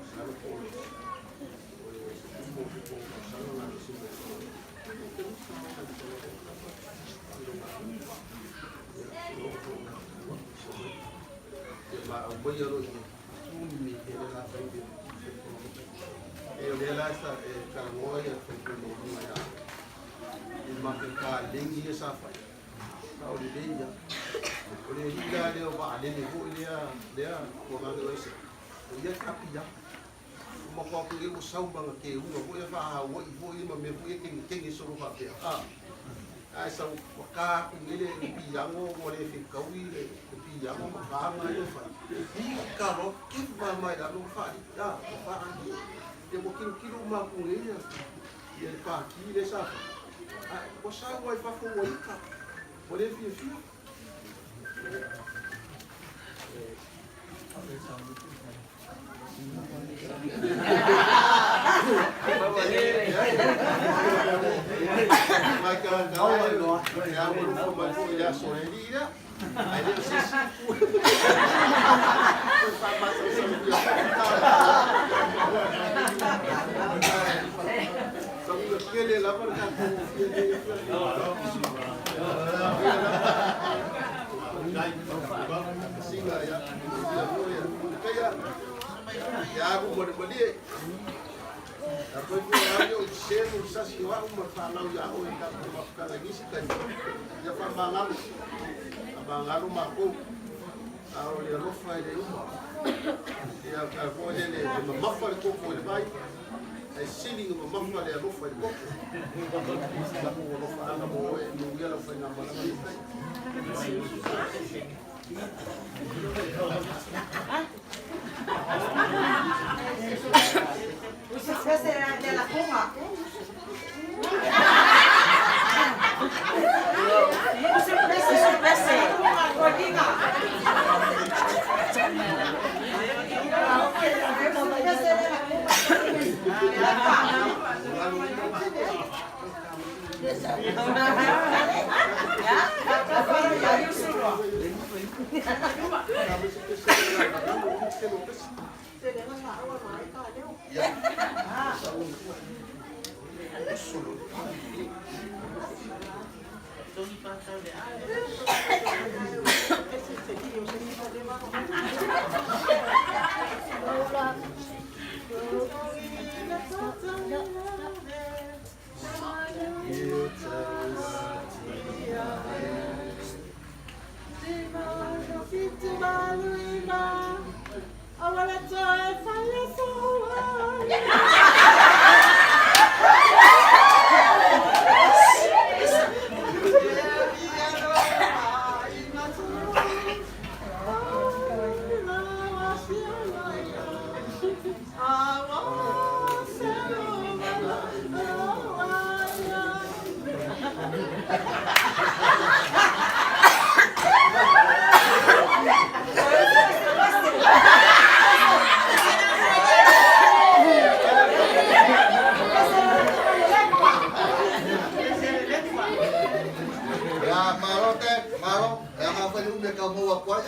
sa lo ko o le mo ko sa lo na si mo ma o mo ia ro i tu mi e le la pai de e o le la sa e ka ngoa ia fai ko mo ma ya i ma ke ka lengi e sa fai sa o le le ia o le i la le o ba le le ho le a le a ko ga le se o ia ka pi ya Matou atu i ai ua sau ma ana teuga foi ia faahaua'i foi ia ma mea foi ia kegekege solo faapea a. Ae sau ua ta atu nei le piano ua le fetaui le piano ma taga ia fai. Ika loa keva mai lalo ma faalii a, ma faalii. Ia ua tilotilo uma atu nei ia le pati lea sa fai. Ae ua sau lava i fafo ua ika, ua le fiafia. Ia alu ma le malie. A koe foi au ia o i selu i sasi o au ma whanau ia oe i tatou mafutaga i nisi taimi. Ia faamagalo, faamagalo matou. A o le alofa e le uma. Ia a foi le le mamafa le koko i le vai. Ae sili ona mamafa le alofa i le koko. Tatou alofaaga mo oe e manuia lau faigamalaga i tai. Ia, malo te, malo. E anga whai ume ka maua koe.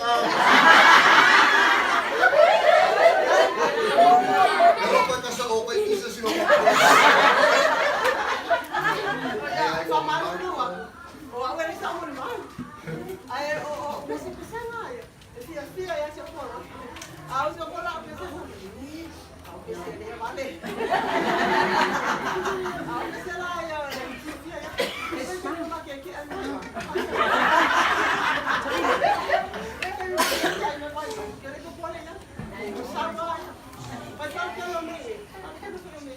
E o koe ka sa o koe isa sino ko. O au e sa o le mai. Ai o o pese pese na ia. E fia fia ia se pola. Au se pola pese sa. Au pese le vale. Au pese la ia le fia ia. Pese se ma ke ke ai. E ke ke ai me vai. Ke le ko pole ia. O sa va ia. Vai tal ke lo me. Ke lo me.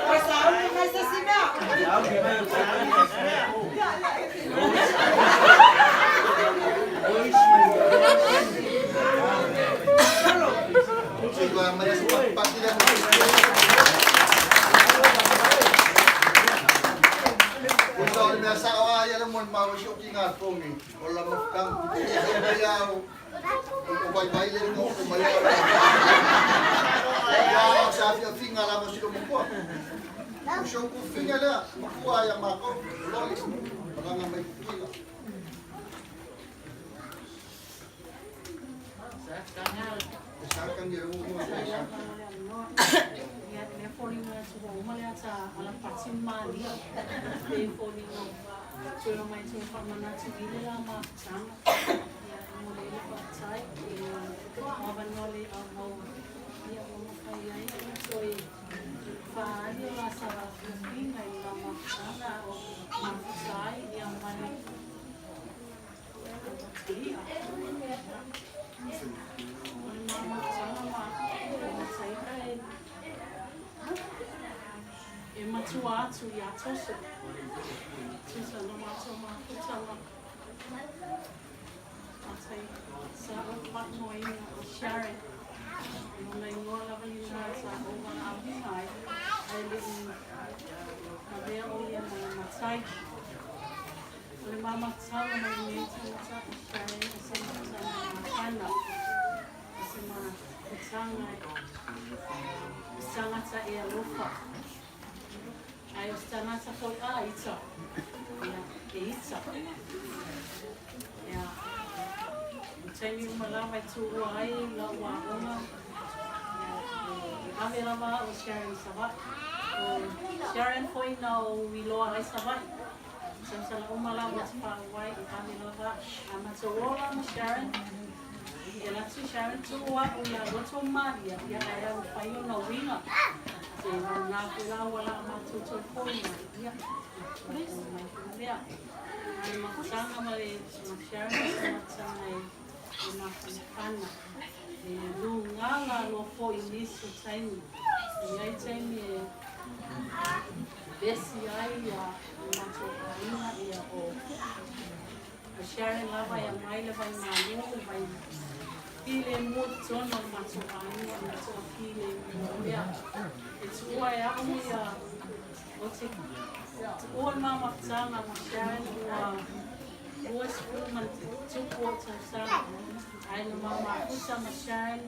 Ua sauni mai se isi mea. Ua le mea sao lava ia le molimau i si ou tigatonu o le mafutaga. E mai au, o vaivai le nofo mai au. Ia, o se afiafiga lava o si lou matua. O si ou tufiga lea, matua ia matou, o Loli, malaga mai Tutuila. E sa tangi le ua e sa. Ia, le foliga atu ua uma le ata alapati malia. Pe foliga toe mai toe faamanatu i le la mafutaga. Ia, e momoli ai le faafetai i le avanoa le aumaua. Ia, ua mafai ai ona toe faaali o la sala afiafiga i le la mafutaga o mafuta ai ia ma le ia. O le mafutaga ma mataia e matua atu iā Toso. Tusa na matou mafuta ma matai sa ou faaigoaina o Sharon. O lona igoa lava lena sa ou valaauina ai, ae le i avea o ia ma le matai. O le ma mafutaga ma lenei tagata o Sharon o se mafutaga mafana. O se mafutaga o se tagata e alofa. Ae o se tagata foi a ita. Ia, e ita. Ia, o taimi uma lava e tuua ai lau aoga, ia, e ave lava au i Sharon i Savaii. O Sharon foi na ou iloa ai Savaii. Samasala uma lava o te faaauai e ave lava. A matou ola ma Sharon, e alu atu Sharon tuu au ia loto malia, ia ae au fai ona uiga. Se na foi la ua la matou toe foi mai, ia, matou mai foi lea. A le mafutaga ma le ma Sharon o se mafutaga e e mafanafana. E luga lalo foi i nisi o taimi. E i ai taimi e vesi ai ia le matou aiga ia o o Sharon lava e aumai le vaimalu, le vai filemu i totonu o le matou aiga ona toafilemu lea. E tuua e au ia o te tuua le ma mafutaga ma Sharon ua 20 ma le tupu ou tausaga. Ae na ma mafuta ma Sharon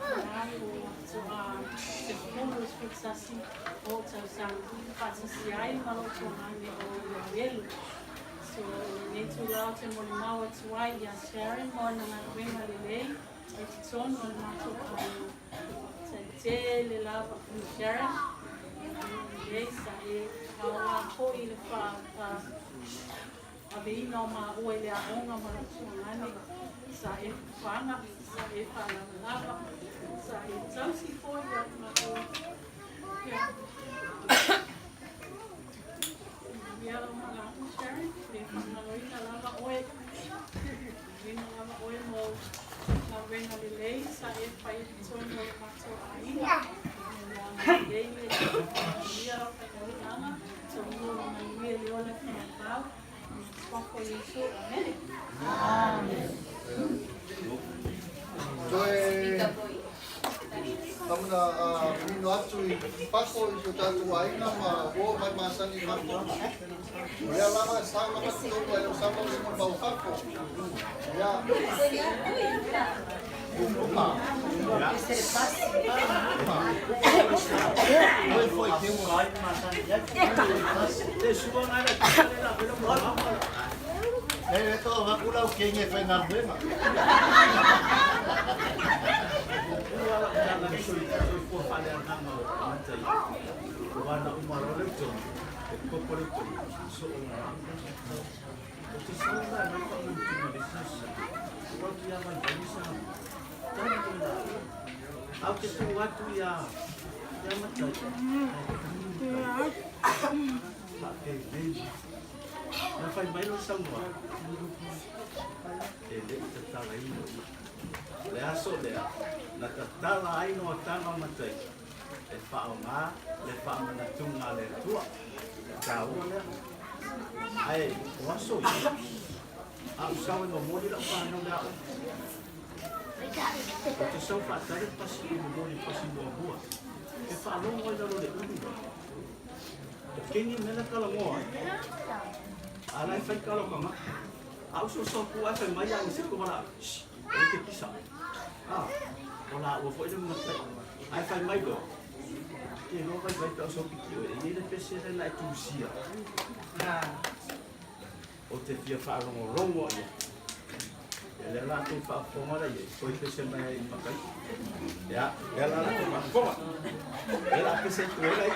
na alu faatoa 10 11 ou tausaga faatasi ai ma lou tuagane o Iavelu. So, i lenei tulaga ou te molimau atu ai iā Sharon mo ana galuega lelei i totonu o le matou aiga. Faafetai tele lava Sharon. Lelei sa e aoga foi i le fa aveina o maua i le aoga ma lou tuagane. Sa e fafaga, sa e faalavalava, sa e tausi foi ia maua. Ia. Ia lau malaga Sharon, e faamagaloina lava oe. Ina lava oe mo galuega lelei sa e fai i totonu o le matou aiga. Lelei le ia lau faitaulaga, taunuu le manuia i le ola faamau. Suafa o Iesu, amene. Toe kamuna manino atu i fafo i si o tatou aiga ma uō mai masani i fafo. O lea lava e sau lava totonu ae le o sau lava se molimau o fafo. Ia. Upa. E le to ga kula o kenge fai galuega. Au te tū atu ia ia matai. Wha nei. Na whai mai lo saunoa. E le i tatala ino. Le aso lea, na tatala ai no atanga matai. E faaaoga le faamanatuga a le Atua. E taua lea. Ae o aso ia, a ou sau e momoli lau fanau le aoga. Ou te sau faatali pasi e momoli pasi muamua. E faalogo ai lalo le ulu lea. O keni mea la talanoa ai. A la e fai tala o tagata. A ou soso atu ae fai mai a se ko wala. Shh, e te kisa. Ah, o la ua foi le matai. Ae fai mai loa. Ke loa vai vai pe o so piki o e nei le pese le na e tusia. O te fia whaalongolongo ia. E le la tu whaafonga la ia. Koi pese mai ai makai. Ia, e la la tu whaafonga. E la pese tu e la i.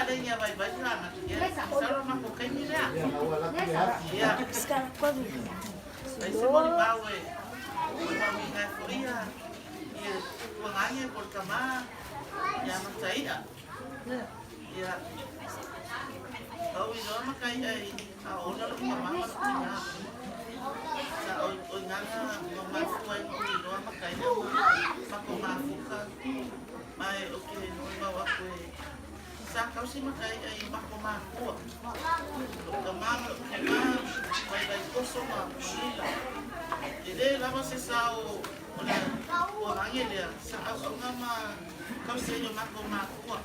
le ia vai vai la ia sa ma ko kai ni lea. Ia. Ai se mo ni mau e. O ma mi ngai fo ia. Ia tua ngai e por kama. Ia ma tai ia. Ia. Au i loa makai ai a ona lo kama ma lo ina. Sa o o nganga no mafu ai o i loa makai ai ma ko mafuka. Mai o ke no mau aku e. Sa kausi makai ai ma ko makua. O kama ma kama vai vai koso ma lila. E le lava se sa o o le o hange lea sa au au ngā ma kausi ai o mako makua.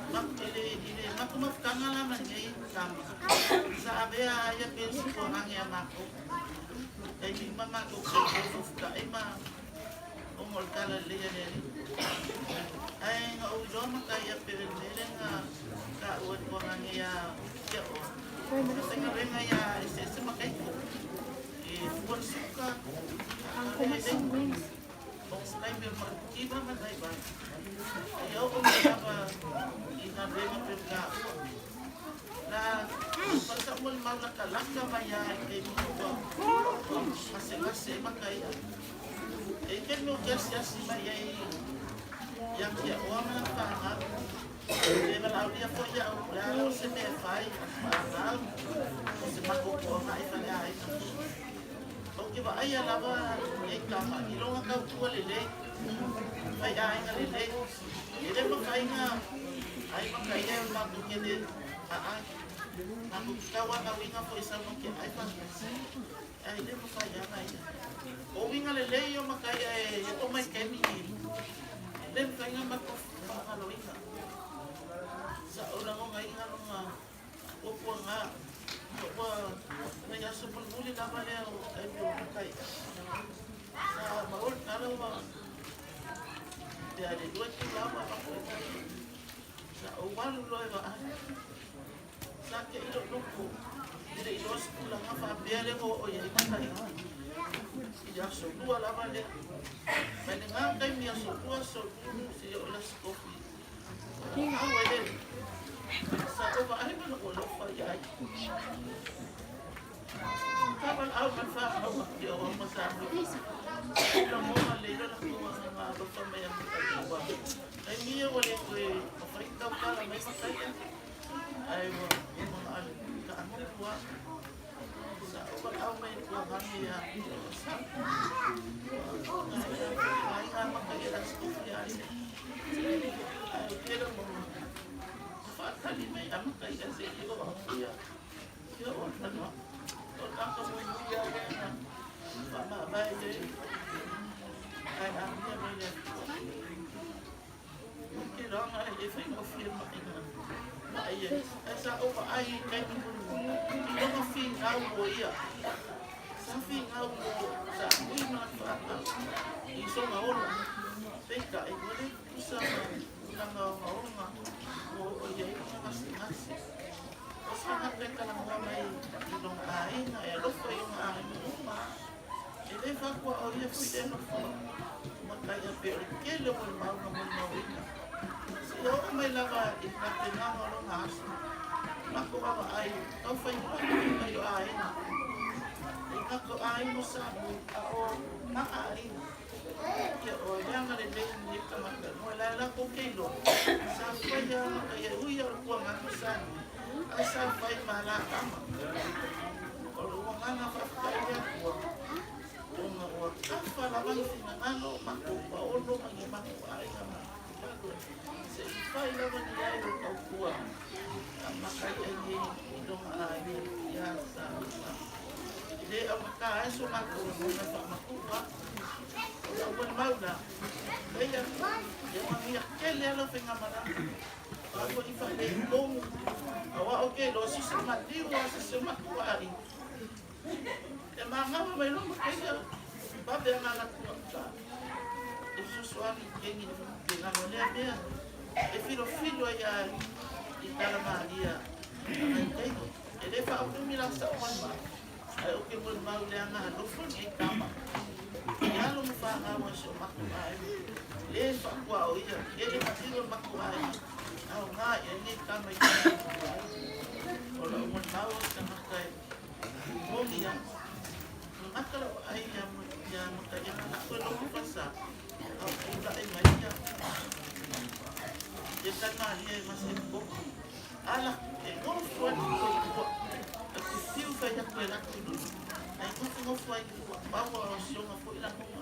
I le i le mako mafukanga la ma nei tama. Sa avea ia pe si ko hange a mako. E mi ma mako ko fufuka e ma o ngol kala le ia le. Ai nga o iloa makai a pe le nga ka ua ko hange ia kia o. Sa nga renga ia e se se makai ko. E fua suka. Le le. O kai me ma kiba ma dai ba. Ai o o me lava i nga renga pe ka ua. Na pasa mo mau na kalaka mai ai ke mo ko. Ase ase makai. E ke no ke asi asi mai ai ia kia o ma la panga. E ma la ulia fo ia o la o se me fai panga. O se mako ko ma i fale ai. O ke va ai lava e kama i longa kau tua le le. Fai ai nga le le. E le ma fai nga ai ma kai ai ma ku ke le a a. Ma ku ka wa nga winga fo isa mo ke ai fa. Ai le ma fai ai. O winga le le yo ma kai ai e o mai ke mi. Le ma fai nga ma ko fa nga lo inga. Sa o la nga inga lo nga o po nga. O po na ya so pul muli la ba le o ai mi o kai. Sa ma o na lo ma. Te ale dua tu la ma ko. Sa o walu lo e ba. Sa ke ilo loko. Ile ilo skula nga fa bele o o ia i makai. I aso lua lava lea. Mai le ngā taimi aso lua aso lulu se o ila skofi. Au e le. Sa o va ai mana o lofa i ai. Ka wal au man fa au ki o ma sa mo. La mo ma le la ko nga nga lofa mai a ka wa. Ai mia wale koe o fai tau kala mai makai. Ai wa mga al ka amo kua. Sa o wal au mai kua hangi ya. Sa. Ai nga makai la skofi ai. Ai kela mo. Whaatali mai a makai a se i o ia. Ia o tano. O taka mo ia lena. Wha ma mai le. Ai a mia mai le. Ke ranga e whai ngā whia mai ngā. Mai e. Ai sa o ai kai mi munu. I longa whia ngau o ia. Sa whia ngau o sa ui mana whaata. I songa olo. Peka e wale kusa ma nga nga nga o o ia i nga ngasi ngasi. O sa nga peka la nga mai i longa ainga e alofa i nga ainga uma. E le whakua o ia fui le alofa. Makai a pe o le kele mo i maunga mo i mauina. Si o mai lava i ngā te nganga o longa aso. Mako awa ai, tau whai mua i mai o ainga. I ngako ai mo sa mo a o maa ainga. Ia o leanga le lei ni tamata. Mo la la ko ke lo. Sa whai a maka ia ui o kua ngako sa. Ai sa whai ma la kama. O ua nganga whawhai ia kua. O nga ua kafa la mai whina ngalo mako pa ono mangi mako ai nga ma. Se i whai lava ni ai o tau kua. A makai ai ni i donga ai ia sa. Le a maka ai so mako o na wha makua. O la ua mauna. Kaya, ia mangia kele alo whenga maranga. Ako i whale i kongu. Awa o ke lo si se matiu a se se makua ai. E mangawa mai lo makaya. Babe anga la kua ka. E susuani kengi ke ngalo lea mea. E filo filo ai a i tala maria. Ai teigo. E le wha au la sa o ma. Ai o ke mo mau lea nga alofa ni e kama. I alo mo wha ngawa so maku ai. Le wha kua o ia. E le matiro maku ai. Aoga i ai nei tama i tama e maua ai. O lau molimau o le tagata e moni a. Gagata lau vaai ia ia Mataia manatu e logo fasa a o tulai mai ia ia Tamalia e Masepoko. Ala e gofo ai le soifua e te fiu fai atu e latu i luna ae nofonofo ai i tua pau o sioga foi lagona.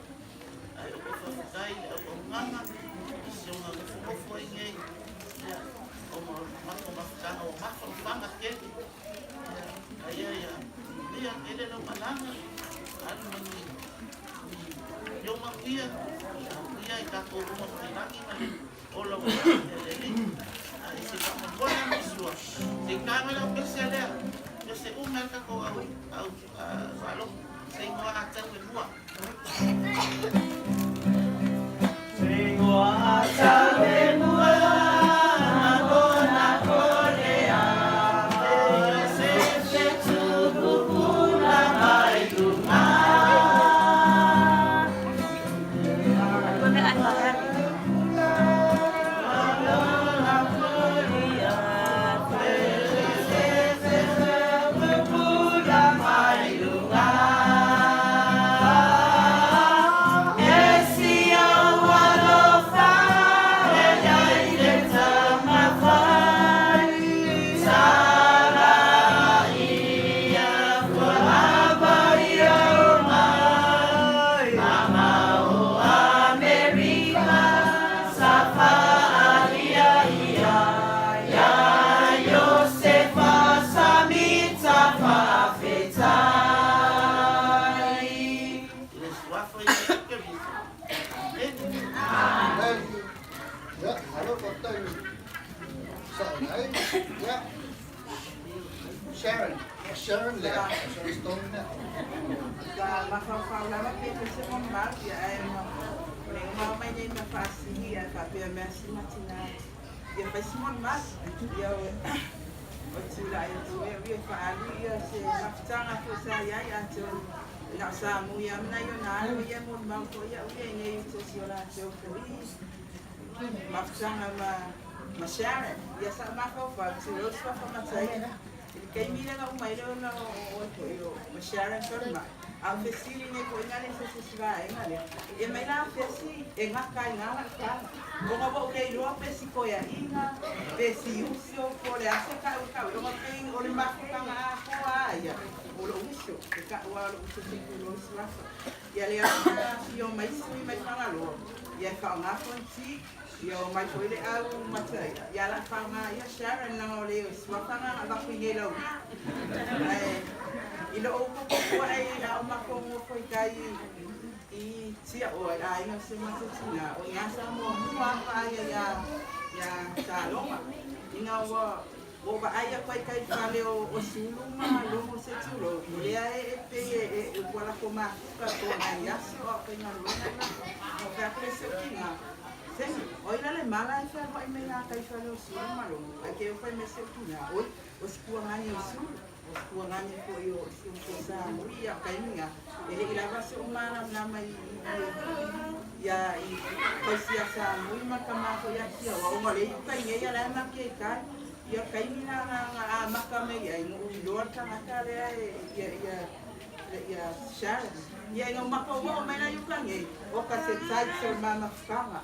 Ae ou te faafetai i le auaunaga i si ona nofonofo ai nei, ia, ona o le matou mafutaga ua mafanafana tele. Ia, aia ia manuia tele lau malaga, alu ma ni, ni io manuia, ia manuia i tatou luma mai lagi ma le ola ua e le Alii. Ae se faamoemoe lava Iesu, se i ta mai lau pese lea, pese uma ai le tatou au, au, faalogo, se igoa a tau e mua. I le Suafa o Iesu Keriso. Amene. Amen. Ia, malo faafetai i le sao ai. Ia, Sharon, Sharon lea, Sharon Stone lea. Sa mafaufau lava pe fai se molimau, ia ae o le uma mai nei mea faasili ae faapea mea sina tina ia fai se molimau. Ia o tulai atu e ui e faaali ia se mafutaga foi sa iai atonu na o sa mui lava ma nai ona alo ia e molimau foi au ia i nei se isi o latou foi mafutaga ma ma Sharon. Ia sa mafaufau tulou se faafamataiga i le taimi lea na uma ai le ona o oe foi o ma Sharon Solimai. A o fesili nei foi na le se se vaega lea. E mai la afea si e gata ai ngā lau tala. Ona ua ou le iloa pe si koeaiga, pe si uso, po o le a se kau kau. Ona pei o le mafutaga atoa a ia o lou uso. E kau a o lou uso se i tulou suafa. Ia lea na afio mai sui mai Fagaloa. Ia e faaaoga fonti. Ia o mai foi le au mataia. Ia la faaaoga ia Sharon leaga o le suafa na avatu i nei lau Ae i lou koko ai a o matou nofo i tai i Tiaoa i aiga o si o matou tina, o i ina sa muamua a vaaia ia ia Taloga. Ina ua ua vaai atu ai tai fale o Sulu ma Logo se tulou, o lea e pei e ua latou mafuta po o nai aso a o faigaluega la. Na ou fai atu lea i si ou tina, Seni, o ai la le mala e fealuai mai la tai fale o Sulu ma Logo? Ae ke o fai mai si ou tina, oi, o si tuagani o Sulu, o si tuagani foi o si o Samui, ia o taimi na, e le'i lava se o malamalama i ia i taisi ia Samui ma le tama foi ia Tiaoa, ona o lea i uka i nei ia la e make i tai. Ia o le taimi na na amata mai ai, na ou iloa le tagata lea e ia ia ia Sharon. Ia ina ua matou oo mai la i uka nei, oka se types o le ma mafutaga.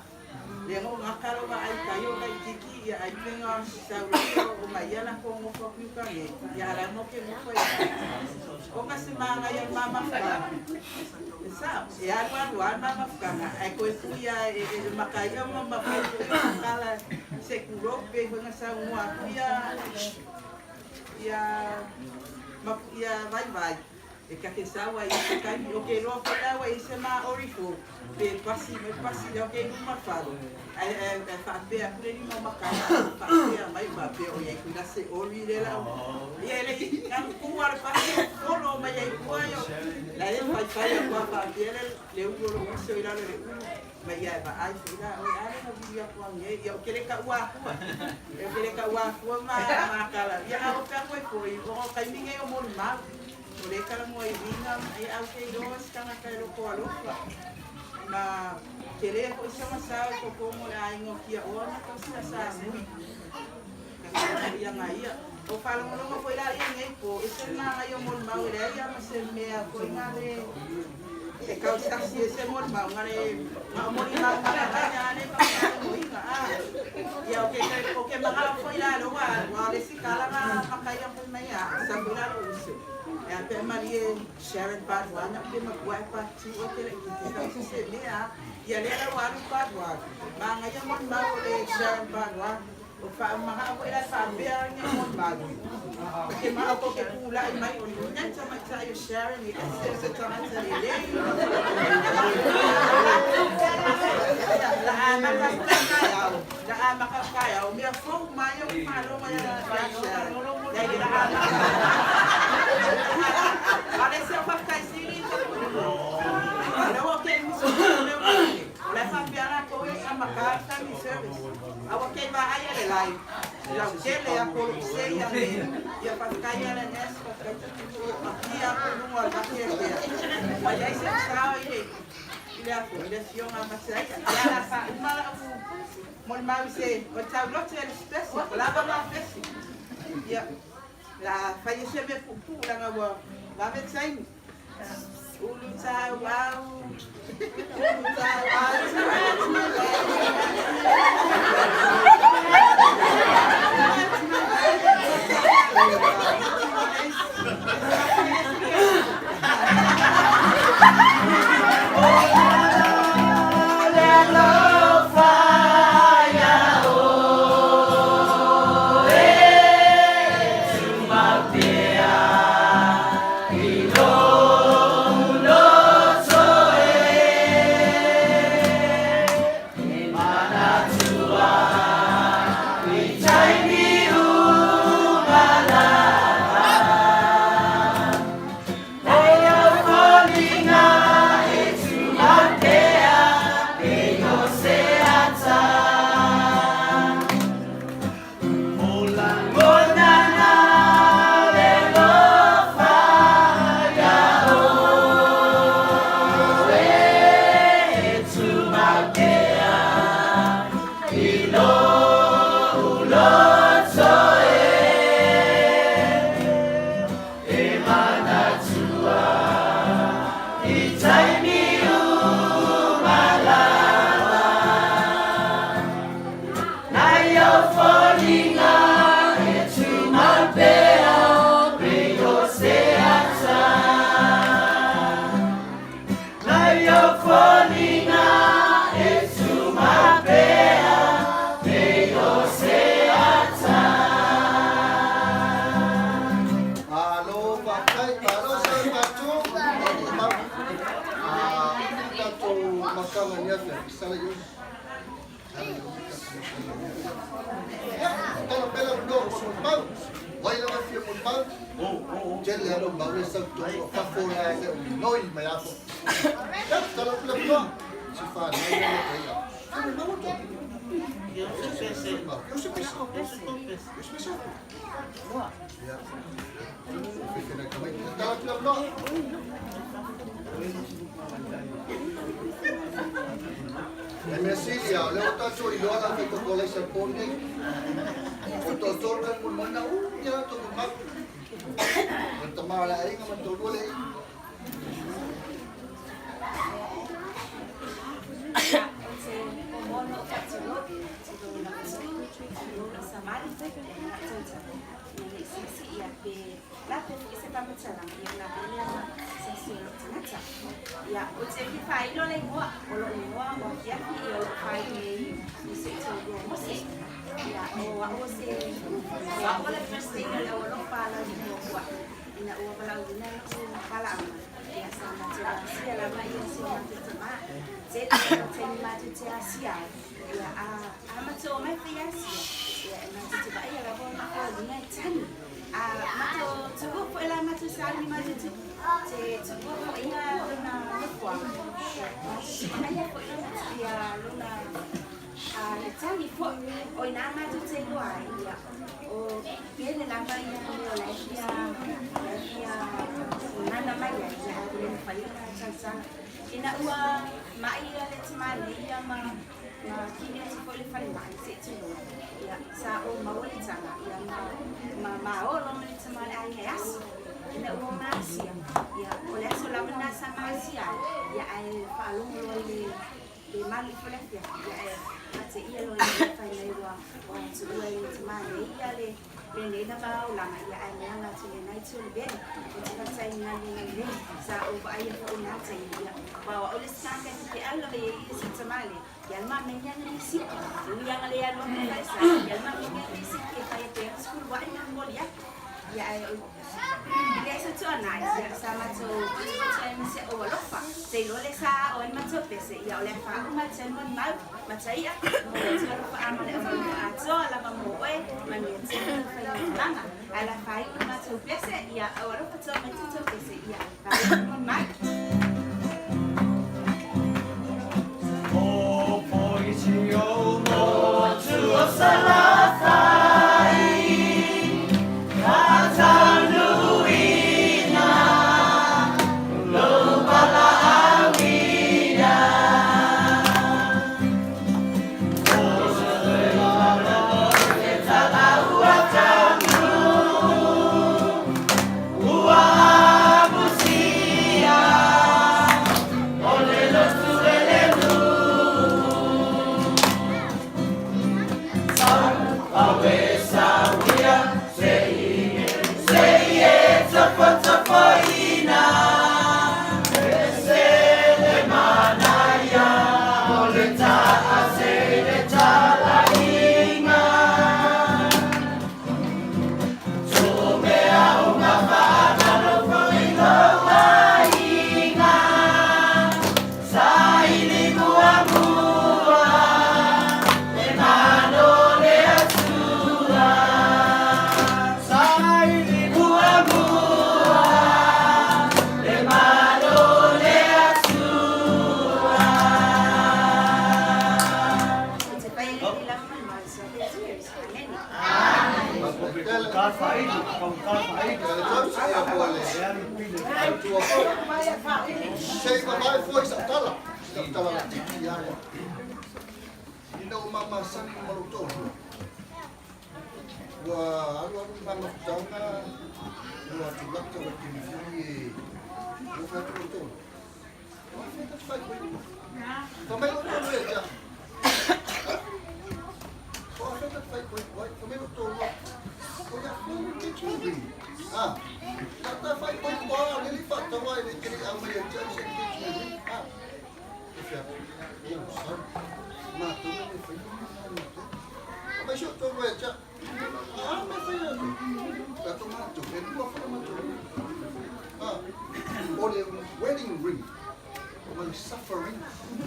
Lea na ou gata lou vaai i tai o laititi ia ai mea sau lea o mai ia latou nofo atu i uka nei. Ia a la e matou te nofo ai lava. Oka se manaia o le ma mafutaga. E sao, e alu alu lava le ma mafutaga ae toe tui lava e e makaia ma ma fai foi ma tala se tulou pei foi ona saunoa atu ia ia ma ia Vaivai. E ta te sau ai i se taimi, o ke loa foi la ua i ai se ma ori fou, pe pasi mai pasi lea o ke i luma fale, ae ae ae faapea atu le lima o makaia, faapea mai faapea o iai foi la se ori lea la ia e le i nanu tu a le pasi o folo mai ai tua ia la e faifai atu a faapea le le ulu o lou uso i lalo i le ulu ma ia e vaai foi la oi a le na vili atu anei ia o ke le taua atua e o ke le taua atua ma ma kala ia a o pe atu ai foi ona o taimi nei o molimau. O le talanoa i uiga e au ke iloa se tagata e loko alofa ma Tele foʻi se masao i totonu o le aiga o Tiaoa ma tausi Samui. Ia ia. O faalogologo foi la ia nei po e se manaia o molimau e leai a ma se mea foi na le e kautasi e se molimau na le ma o molimau na le faalogoina a ia o ke o ke manao foi la lo wa wa le si kala na makaia foi mai a sa foi la lo uso e a pe malie Sharon Badwana pe makua e patu o te le ki te tau se mea ia le la wa lu Badwana manaia molimau o le Sharon Badwana o faamagaa foʻi la faapea ina molimau ke maa ko ke pulaʻi mai o le tamaitai o Sharon e ese o se tagata lelei la amaka la amaka kaeao mea fou mai o maloga ia Sharon ia i la amaka ale se o faafetaisili le ua ke musu le o le faapea latou e amaka family service aua ke vaai le lai lau tele a kolo se ia le ia faafetai le nes faafetai ia ko lunga o le vakeakea ma iai se sao i le i le afo i le afioga matai ia la faauma la'u molimau i se o taulote le spesi o lava mafesi ia la faia se mea puupuu laga ua vave taimi ulu tauau ulu tauau. Alo, faafetai, malo sa tatou ma tatou makana ni afiafi sala i tala pela no mo wai lava fia mo mau tele alo mau le sau to fa fo la le noi mai apo ya tala pela no si fa nei le ya mau to. Eu se pese. Eu se pese. Eu se pese. Ya. Tala pela no. E mea sili a, leo tātou i loa la te toko lei sa pōne. O tō tō kan mun mana u, ia tō mun mau. O ta maa la inga ma tō lua le. Ia, o te ki whailo le ingoa, o lo ingoa o kiafi i o lo whai nei i se tau mose. Ia, o a o se, o a o le first thing le o lo pala i mo kua. Ina ua pala ina lo pala ama. Ia, sa ma te wa sia la ma ia se ma te tama. Te te te ma te te asia. Ia, a ma te o mai te asia. Ia, e ma te te ba ia la bo ma ko ina e tani. A ma to tuku fo la ma te sa ni ma te te te tuku fo ina lona lofua. Ma te te ia fo lona ia lona a le tani fo o ina ma te te loa ia. O pele lava ia o la ia ia nana mai ia ia le fai na salsa. Ina ua ma'i le tamā nei ia ma ma kini atu foi i le falemai se'i tulou, ia, sa ou maua le tala, ia, ma ma maolo ma le tamā o le aiga e asi. Ina ua masia, ia, o le aso lava lena sa masia ai, ia, ae faalogo loa i le le malu ifo le afiafi, ia, ae mateia loa i le fai mai ua ua tuua e le tamā nei ia le lenei lava aulaga, ia, ae leaga atu i lena itu o le vele. Ou te faafetai i galuega lelei sa ou vaaia foi i na taimi, ia, aua o au le isi tagata e fekeau lava i ai ia si tamā lea, ia le mameni ana lisiti. E ui lava ina le alu atu i falesa, ia le mameni ana lisiti e fai atu ai ana sefuluai ma momoli atu. Ia, ae o i le aso tuanai, ia, sa matou atu ai ma si ou alofa. Te iloa lea sa ao ai le matou pese, ia, o le a faauma atu ai le molimau ma ta i'a, momoli atu alofa a ma le auvainoa atoa lava mo oe, manuia tele lau faigamalaga. Ae la faaiu le matou pese, ia, au alofa toa mai tatou pese, ia, faaiu le molimau. Ou te fai alii lava ma le malosi o Iesu Keriso. Amene. Se i vavae fua i sau tala, sau tala laitiiti ia ia. Ina ua ma masani ma lou toalua, ua alualu le ma mafutaga, ua tulata ua taimi foi e ua fai atu lou toalua. Ua afea ta te faikoiko. Fai mai lou toalua ia te au. Ua afea ta te faikoiko ai. Fai mai lou toalua, o le afea le engagement ring. Ah, na ta faikoiko lava, o lea e le i faataua e te le i aumai ia te au se engagement ring. Ah, e fai atu, oh, sorry. Matou na le faia le mea lena ia matou. Fai mai si ou toalua ia te au, a mea e faia atu? Tatou matou, e lua foi a matou ring. Ah, o le wedding ring ma le suffering.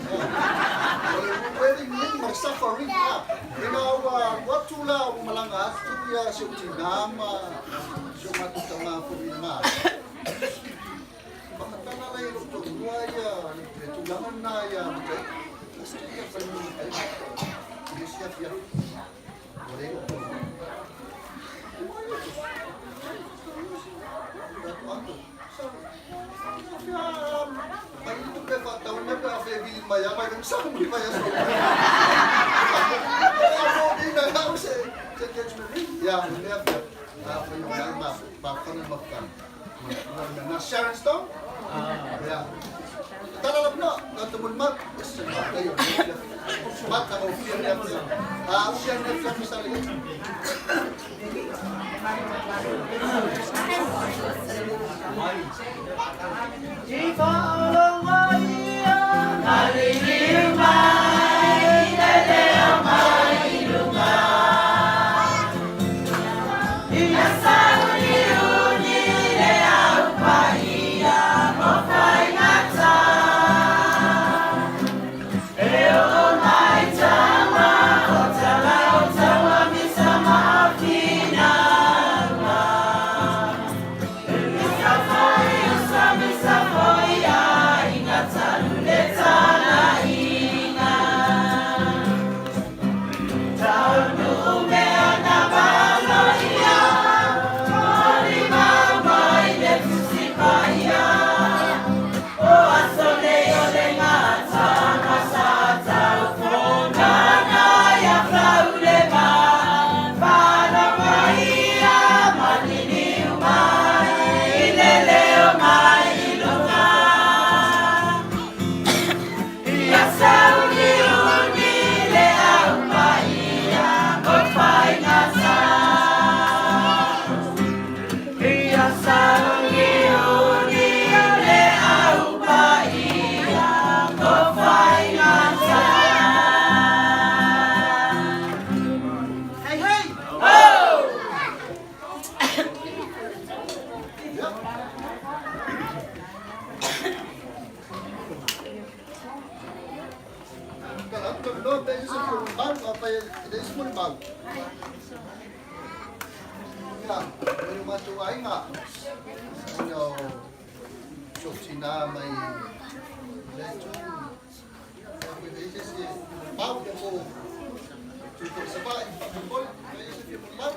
Ah, o le wedding ring ma le suffering. Ah, ina ua alu atu la ua malaga atu ia si ou tinā ma si o matou tamā foi i le Malo. Faamatala la i lou toalua ia le tulaga lena ia Mataia. Ase ia fai mai Mataia i le isi afiafi. Ua leai lou toalua. Sharon Stone? Yeah. Tala la puna, na te muli mau. Yes, mata o fia mea fia. A fia mea fia fia sa le. Mau, apa e le isi molimau? Ia, o le matou aiga, ona o si ou tinā mai lea itu, ia pe leai se isi e molimau, ia po o tu foi i Savaii, faamolemole, pe leai se isi e fia molimau.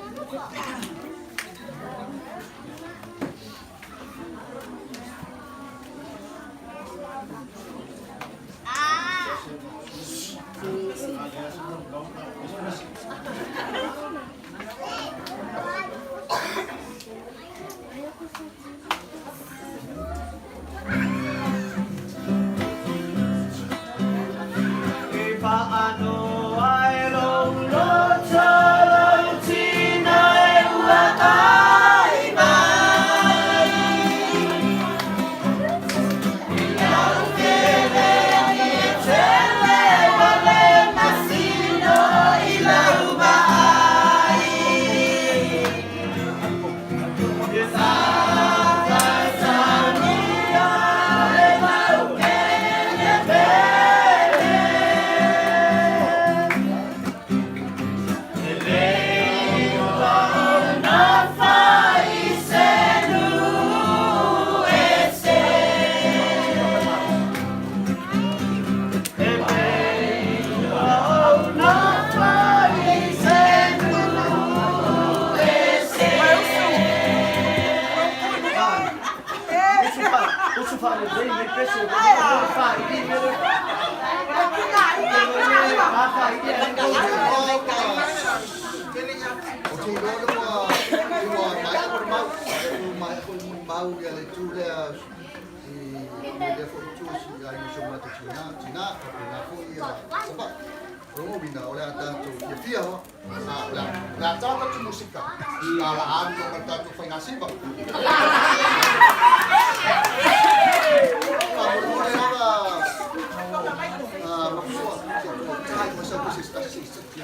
Ou te iloa lea ua maea molimau, ua maea foi molimau ia le itu lea i lea foi itu i aiga o si o matou tina, tina faapena foi ia Savaii. O lona uiga o le a tatou fiafia loa, o le a ta tatou musika, a o le a amio ma le tatou faiga siva. Faamolemole lava Mapusoa, se i tai mai sau se tasi se i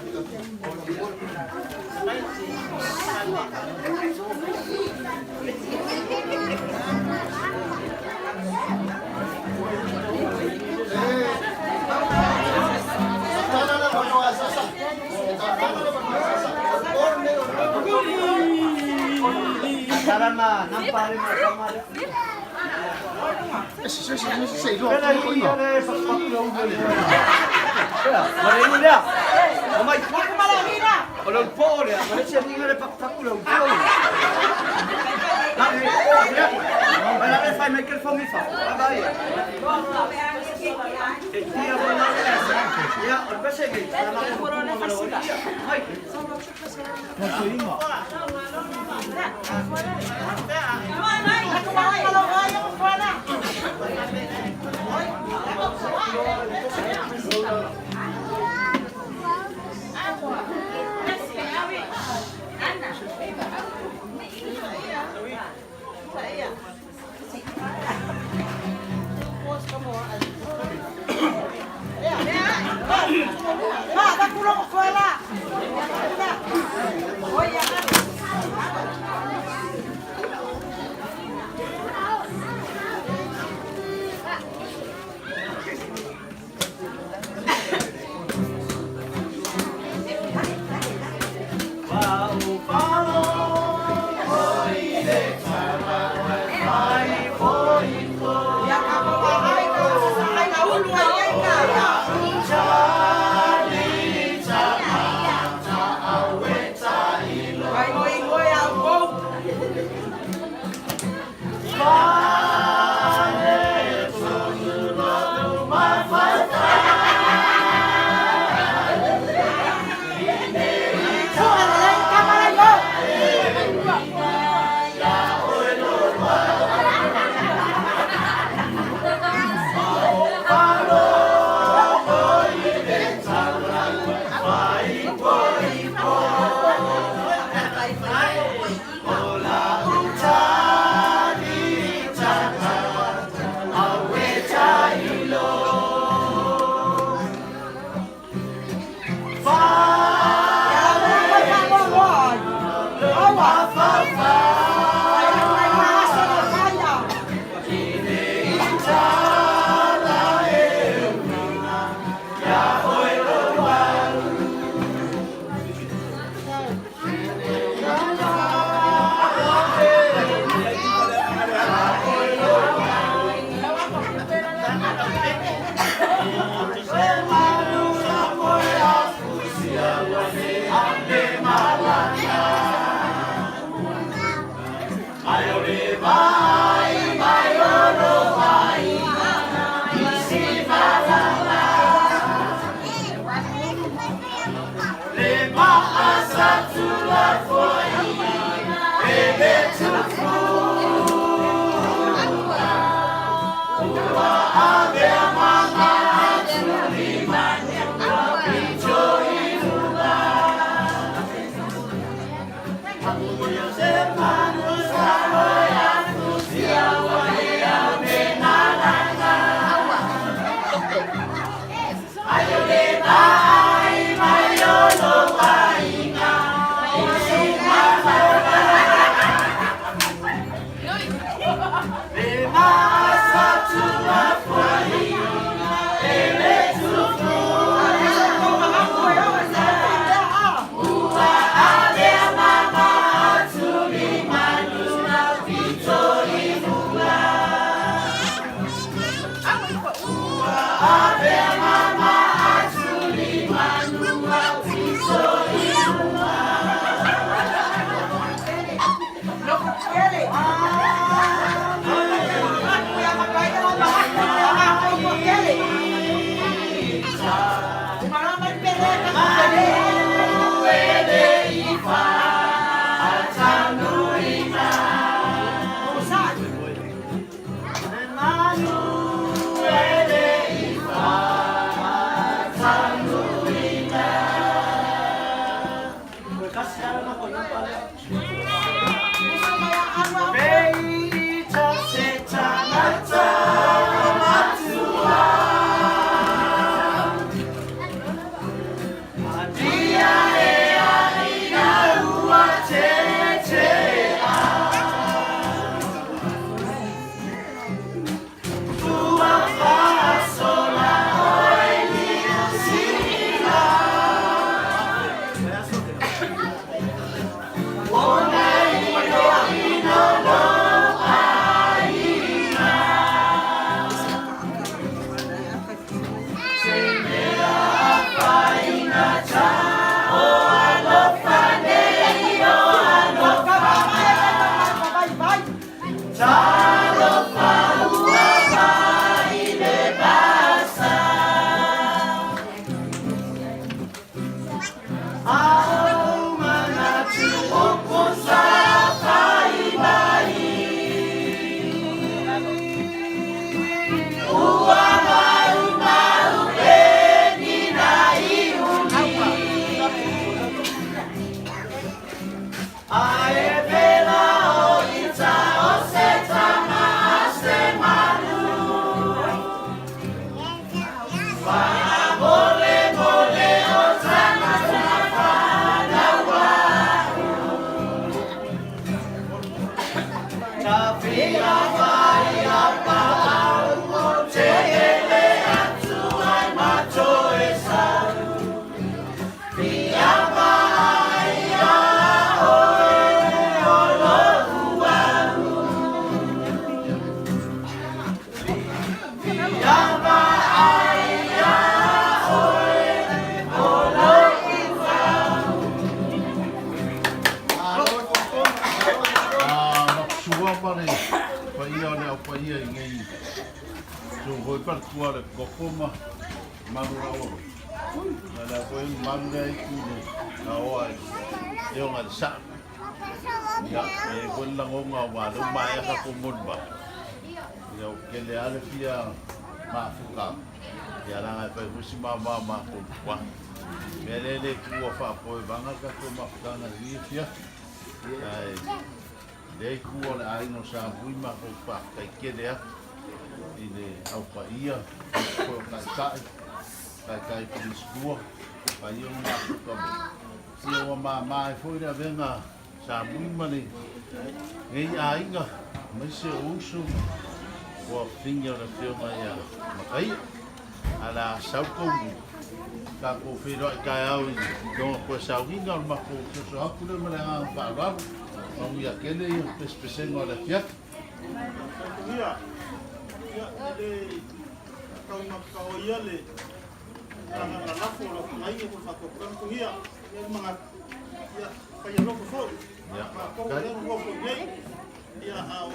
Ia a o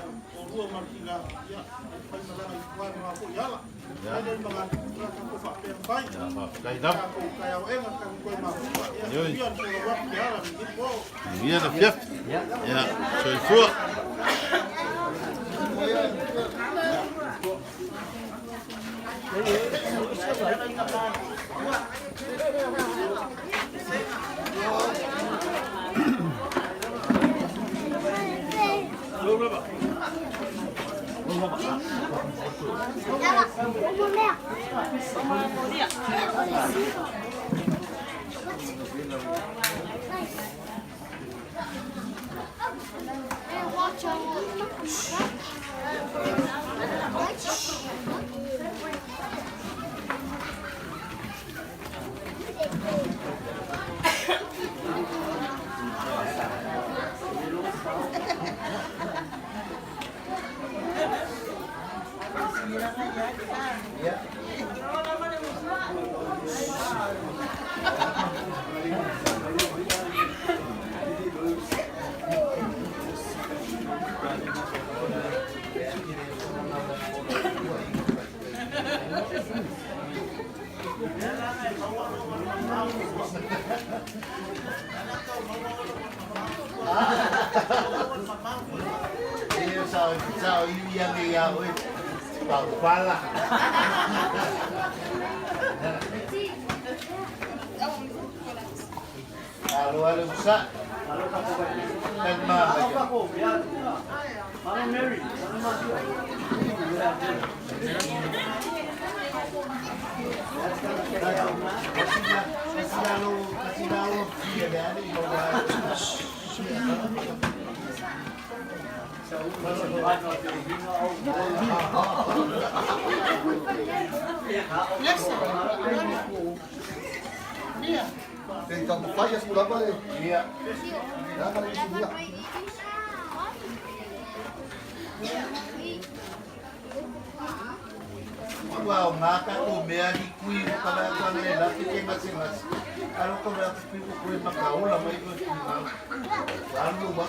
lua ma le tina, ia, e fai malaga i tua ma foi ala. Ai le mga ia tatou faapea fai. Faafetai lava. Tatou taeaoega tatou toe mafuta. Ia Ioe. ia le folau atu ke ala ni po. Manuia le afiafi. Ia, soifua. Ia sao sao i ia ngi ia oi. Pau pala. Alo alo sa. Kan ma. Mama Mary, Mama Kasi lalo kasi lalo ia le ale i mo. Te taumafai aso lava e. Ia. Lava le isi Ua o ngā tatou mea ni kui o ka mea kua le lafi ke ngasi ngasi. Alo ka mea kui ko koe makaola mai koe ki ngā. Alu wa.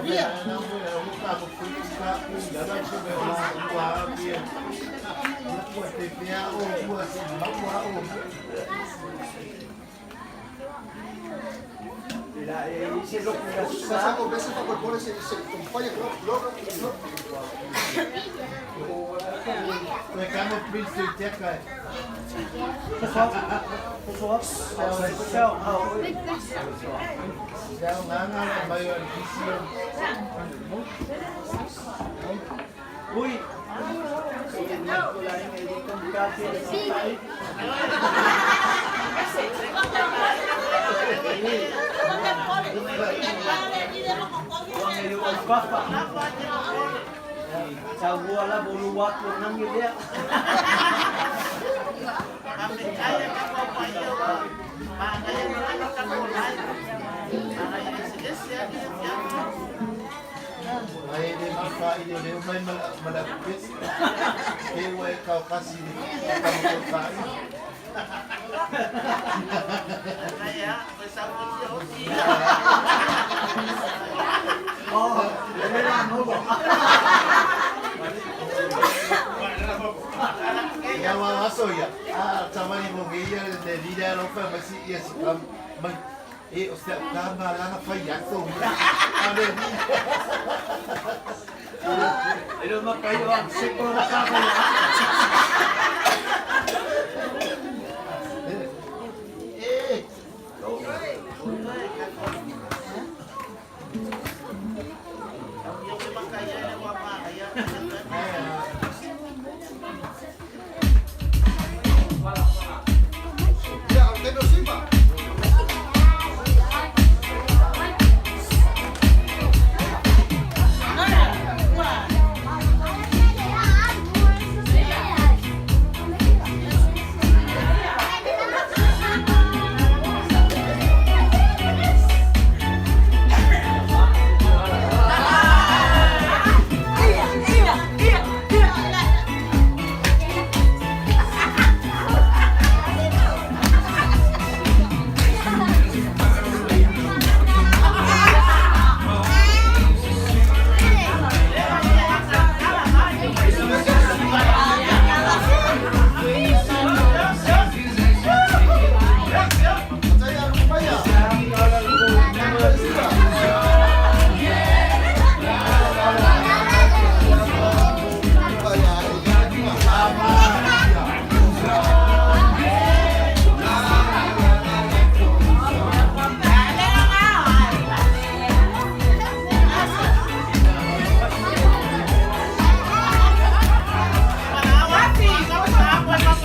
Ia na na mo e o ka ko kui ka ku ia na ko me o ua pia. Ua te pia o ua se maua o. Sasa ko bese fa por se se taumafai e logo logo. Koe kamo prince te teka e. Sao ngā ngā la mai o le kisi o. Ui. Sa ua la bolu watu nangi dia. Ai le mafa i le leo mai mala pes. Ke ua e kau kasi le kau kau kai. Oh, le la no. Ia wa aso ia. Ah, tamani mo nge ia le lida lo fa masi ia si kam mai. E o se ka ma la na fai ato. Ale ni. E lo makai o se ko na ka ko. E. Ia, o teno siva.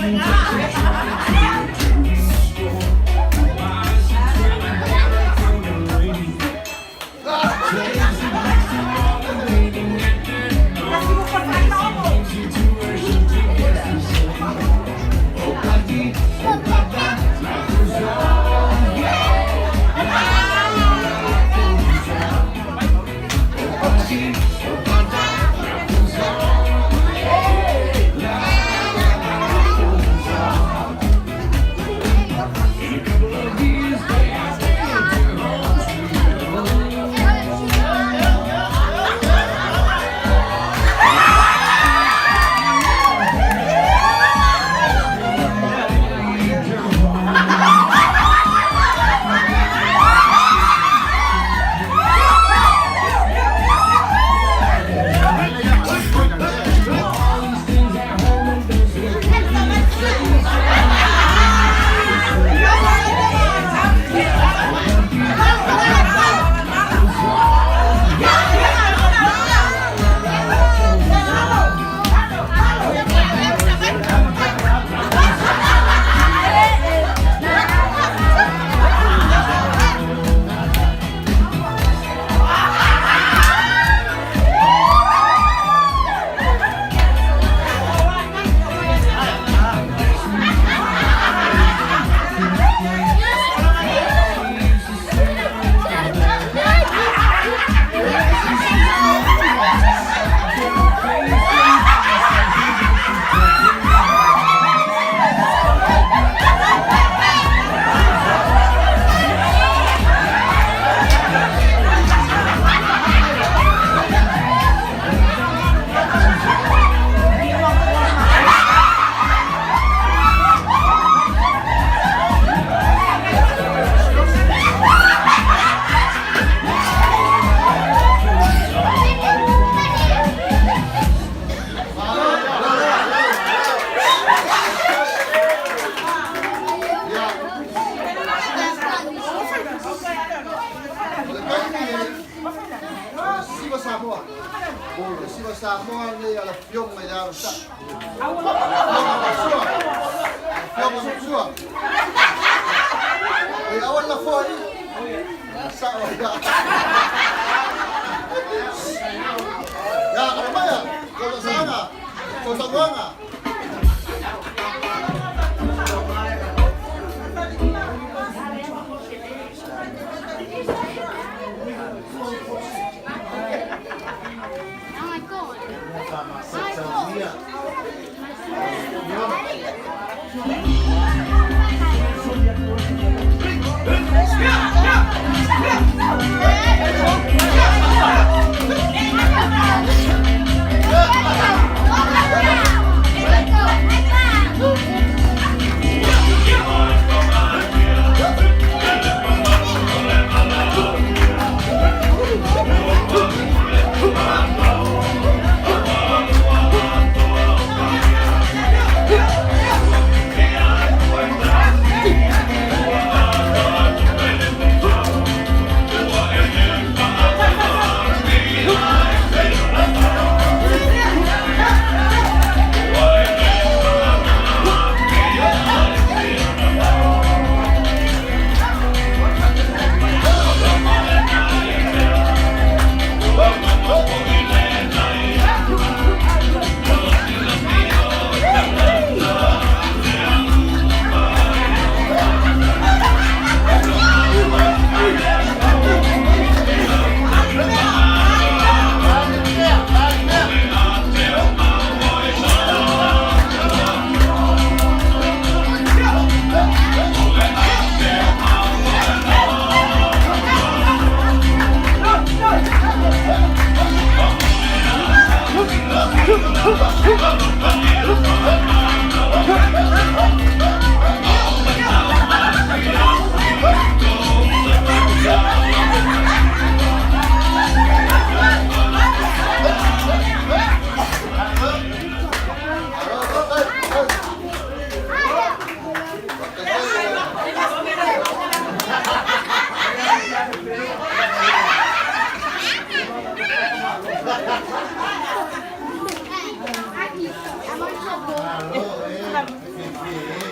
Malo, eh. Hey!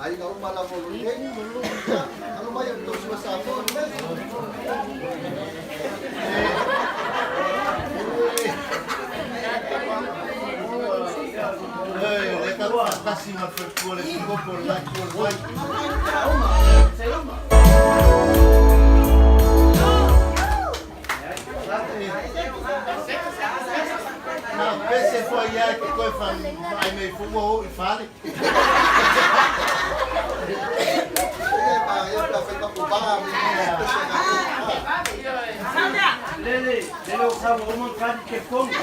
Ai ga uma la mo lo nei. Alo mai o to sua sa mo. Le ka tasi ma faletua le tukopo le latou o le vai. Na pese foi ia te koe whaai mei fua o i fale. Lele, lele o sa o mon kadi ke kongo.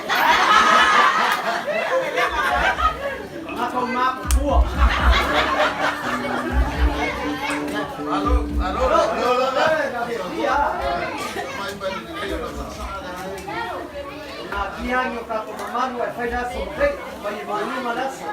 Ngaka o ma pua. Alo, alo, alo, Na piangi o kato mamanu e whai laso mo hei, mai e manu ma laso.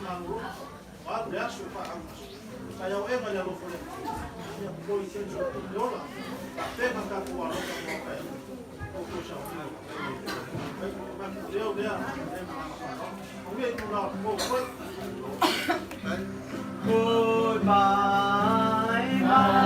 malologa, ua alu le aso e faaaugasa. Taeao ega i le alofa o le Atua. Ia momoli i sense o le ola. Faapena tatou alofa mo a taeao. Outou sauniga o le matou leo lea le magaga faaaloalo. Manuia itula o le po foi. Goodbye, my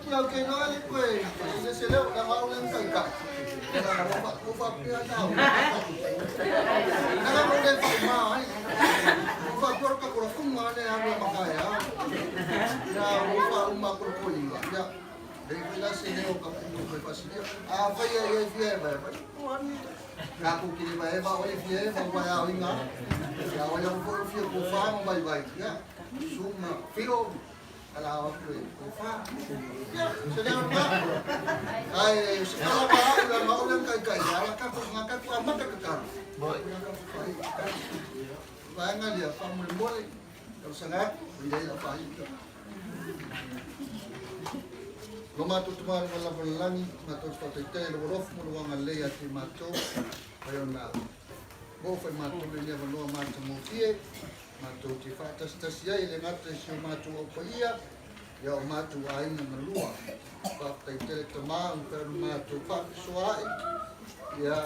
Ia ke no le koe, se se leo na ngau le kai kai. Na ngau fa ko fa pia na. Na ngau le fa ma ai. Fa ko ka ko fu ma ne ha ma ka ya. Ya o fa o ma ko ko ni ya. Le la se leo ka pu ko fa se. A fa ya ya fi e ba ba. Ka ku ki ba e ba o fi e ba ba ya o inga. Ya o ya ko fi ko fa ma ba ba ya. Suma fio ala o ko fa. Ya, se leo ma. Ai, se kala pa la ma o le kai kai ya la ka ko nga ka ko amata ka ka. Nga ka ko ai. Ba nga lia fa mo mo le. Ka sa nga, ida ida fa i. Lo matou tumalo ma lava le lagi, matou te faataitele le alofa ma le agalelei ia te matou, pai ona maua foi matou lenei avanoa matagofie, matou te faatasitasi ai e le gata i si o matou au paia, ia o matou aiga galua. Faafetai tele Tama ua mafai ona matou faapisoa ai, ia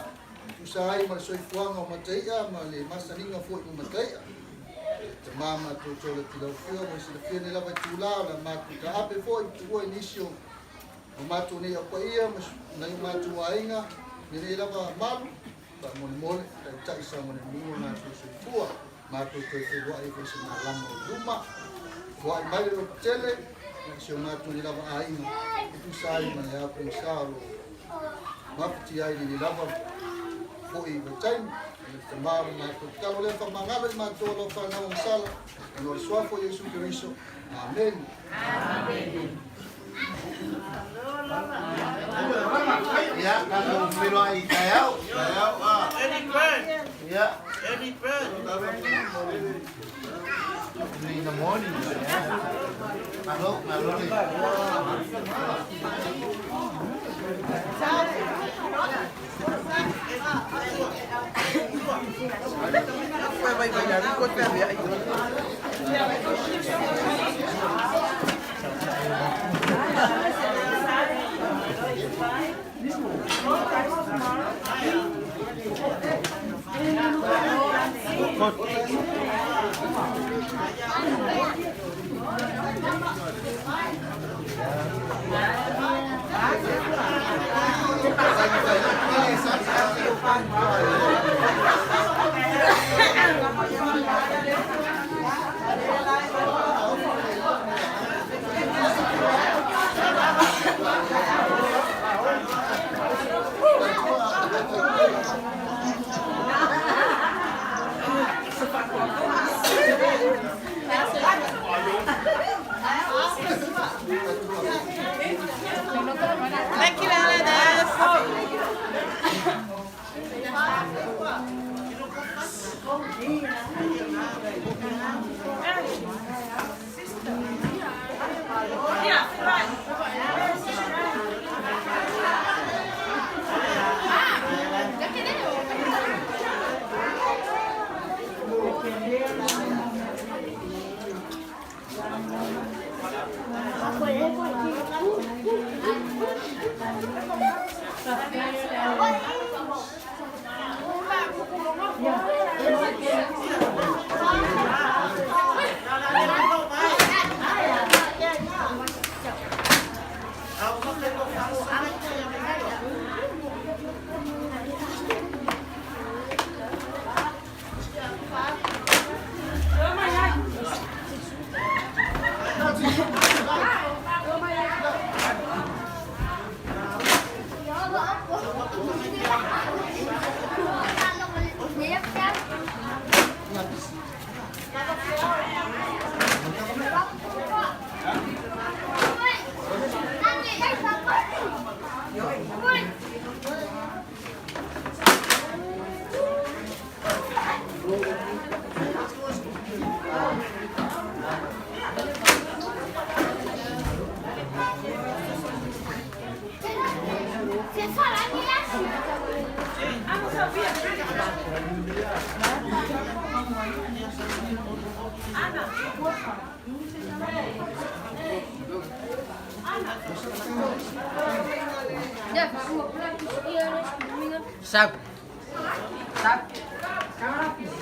tusa ai ma le soifuaga o Mataia ma le masaniga foi o Mataia. Tama matou te ola tilaufia ua silafia nei lava itula o le matou taape foi tuua i nisi o matou nei au paia ma nai o matou aiga lenei lava malu faamolemole taitai saogalemu o latou soifua matou toe feiloai foi se malama o luma foai mai le loto tele si o matou nei lava aiga e tusa ai ma le apogisa o lo mafatia ai lenei lava foi vaitaimi le Tama o le matou tatalo lea faamagalo i matou o lau fanau agasala ona o le suafa o Iesu Keriso. Amene. Ia, tatou feiloai i taeao. Ia. In the morning. Malo, malo le. Sab. Sab.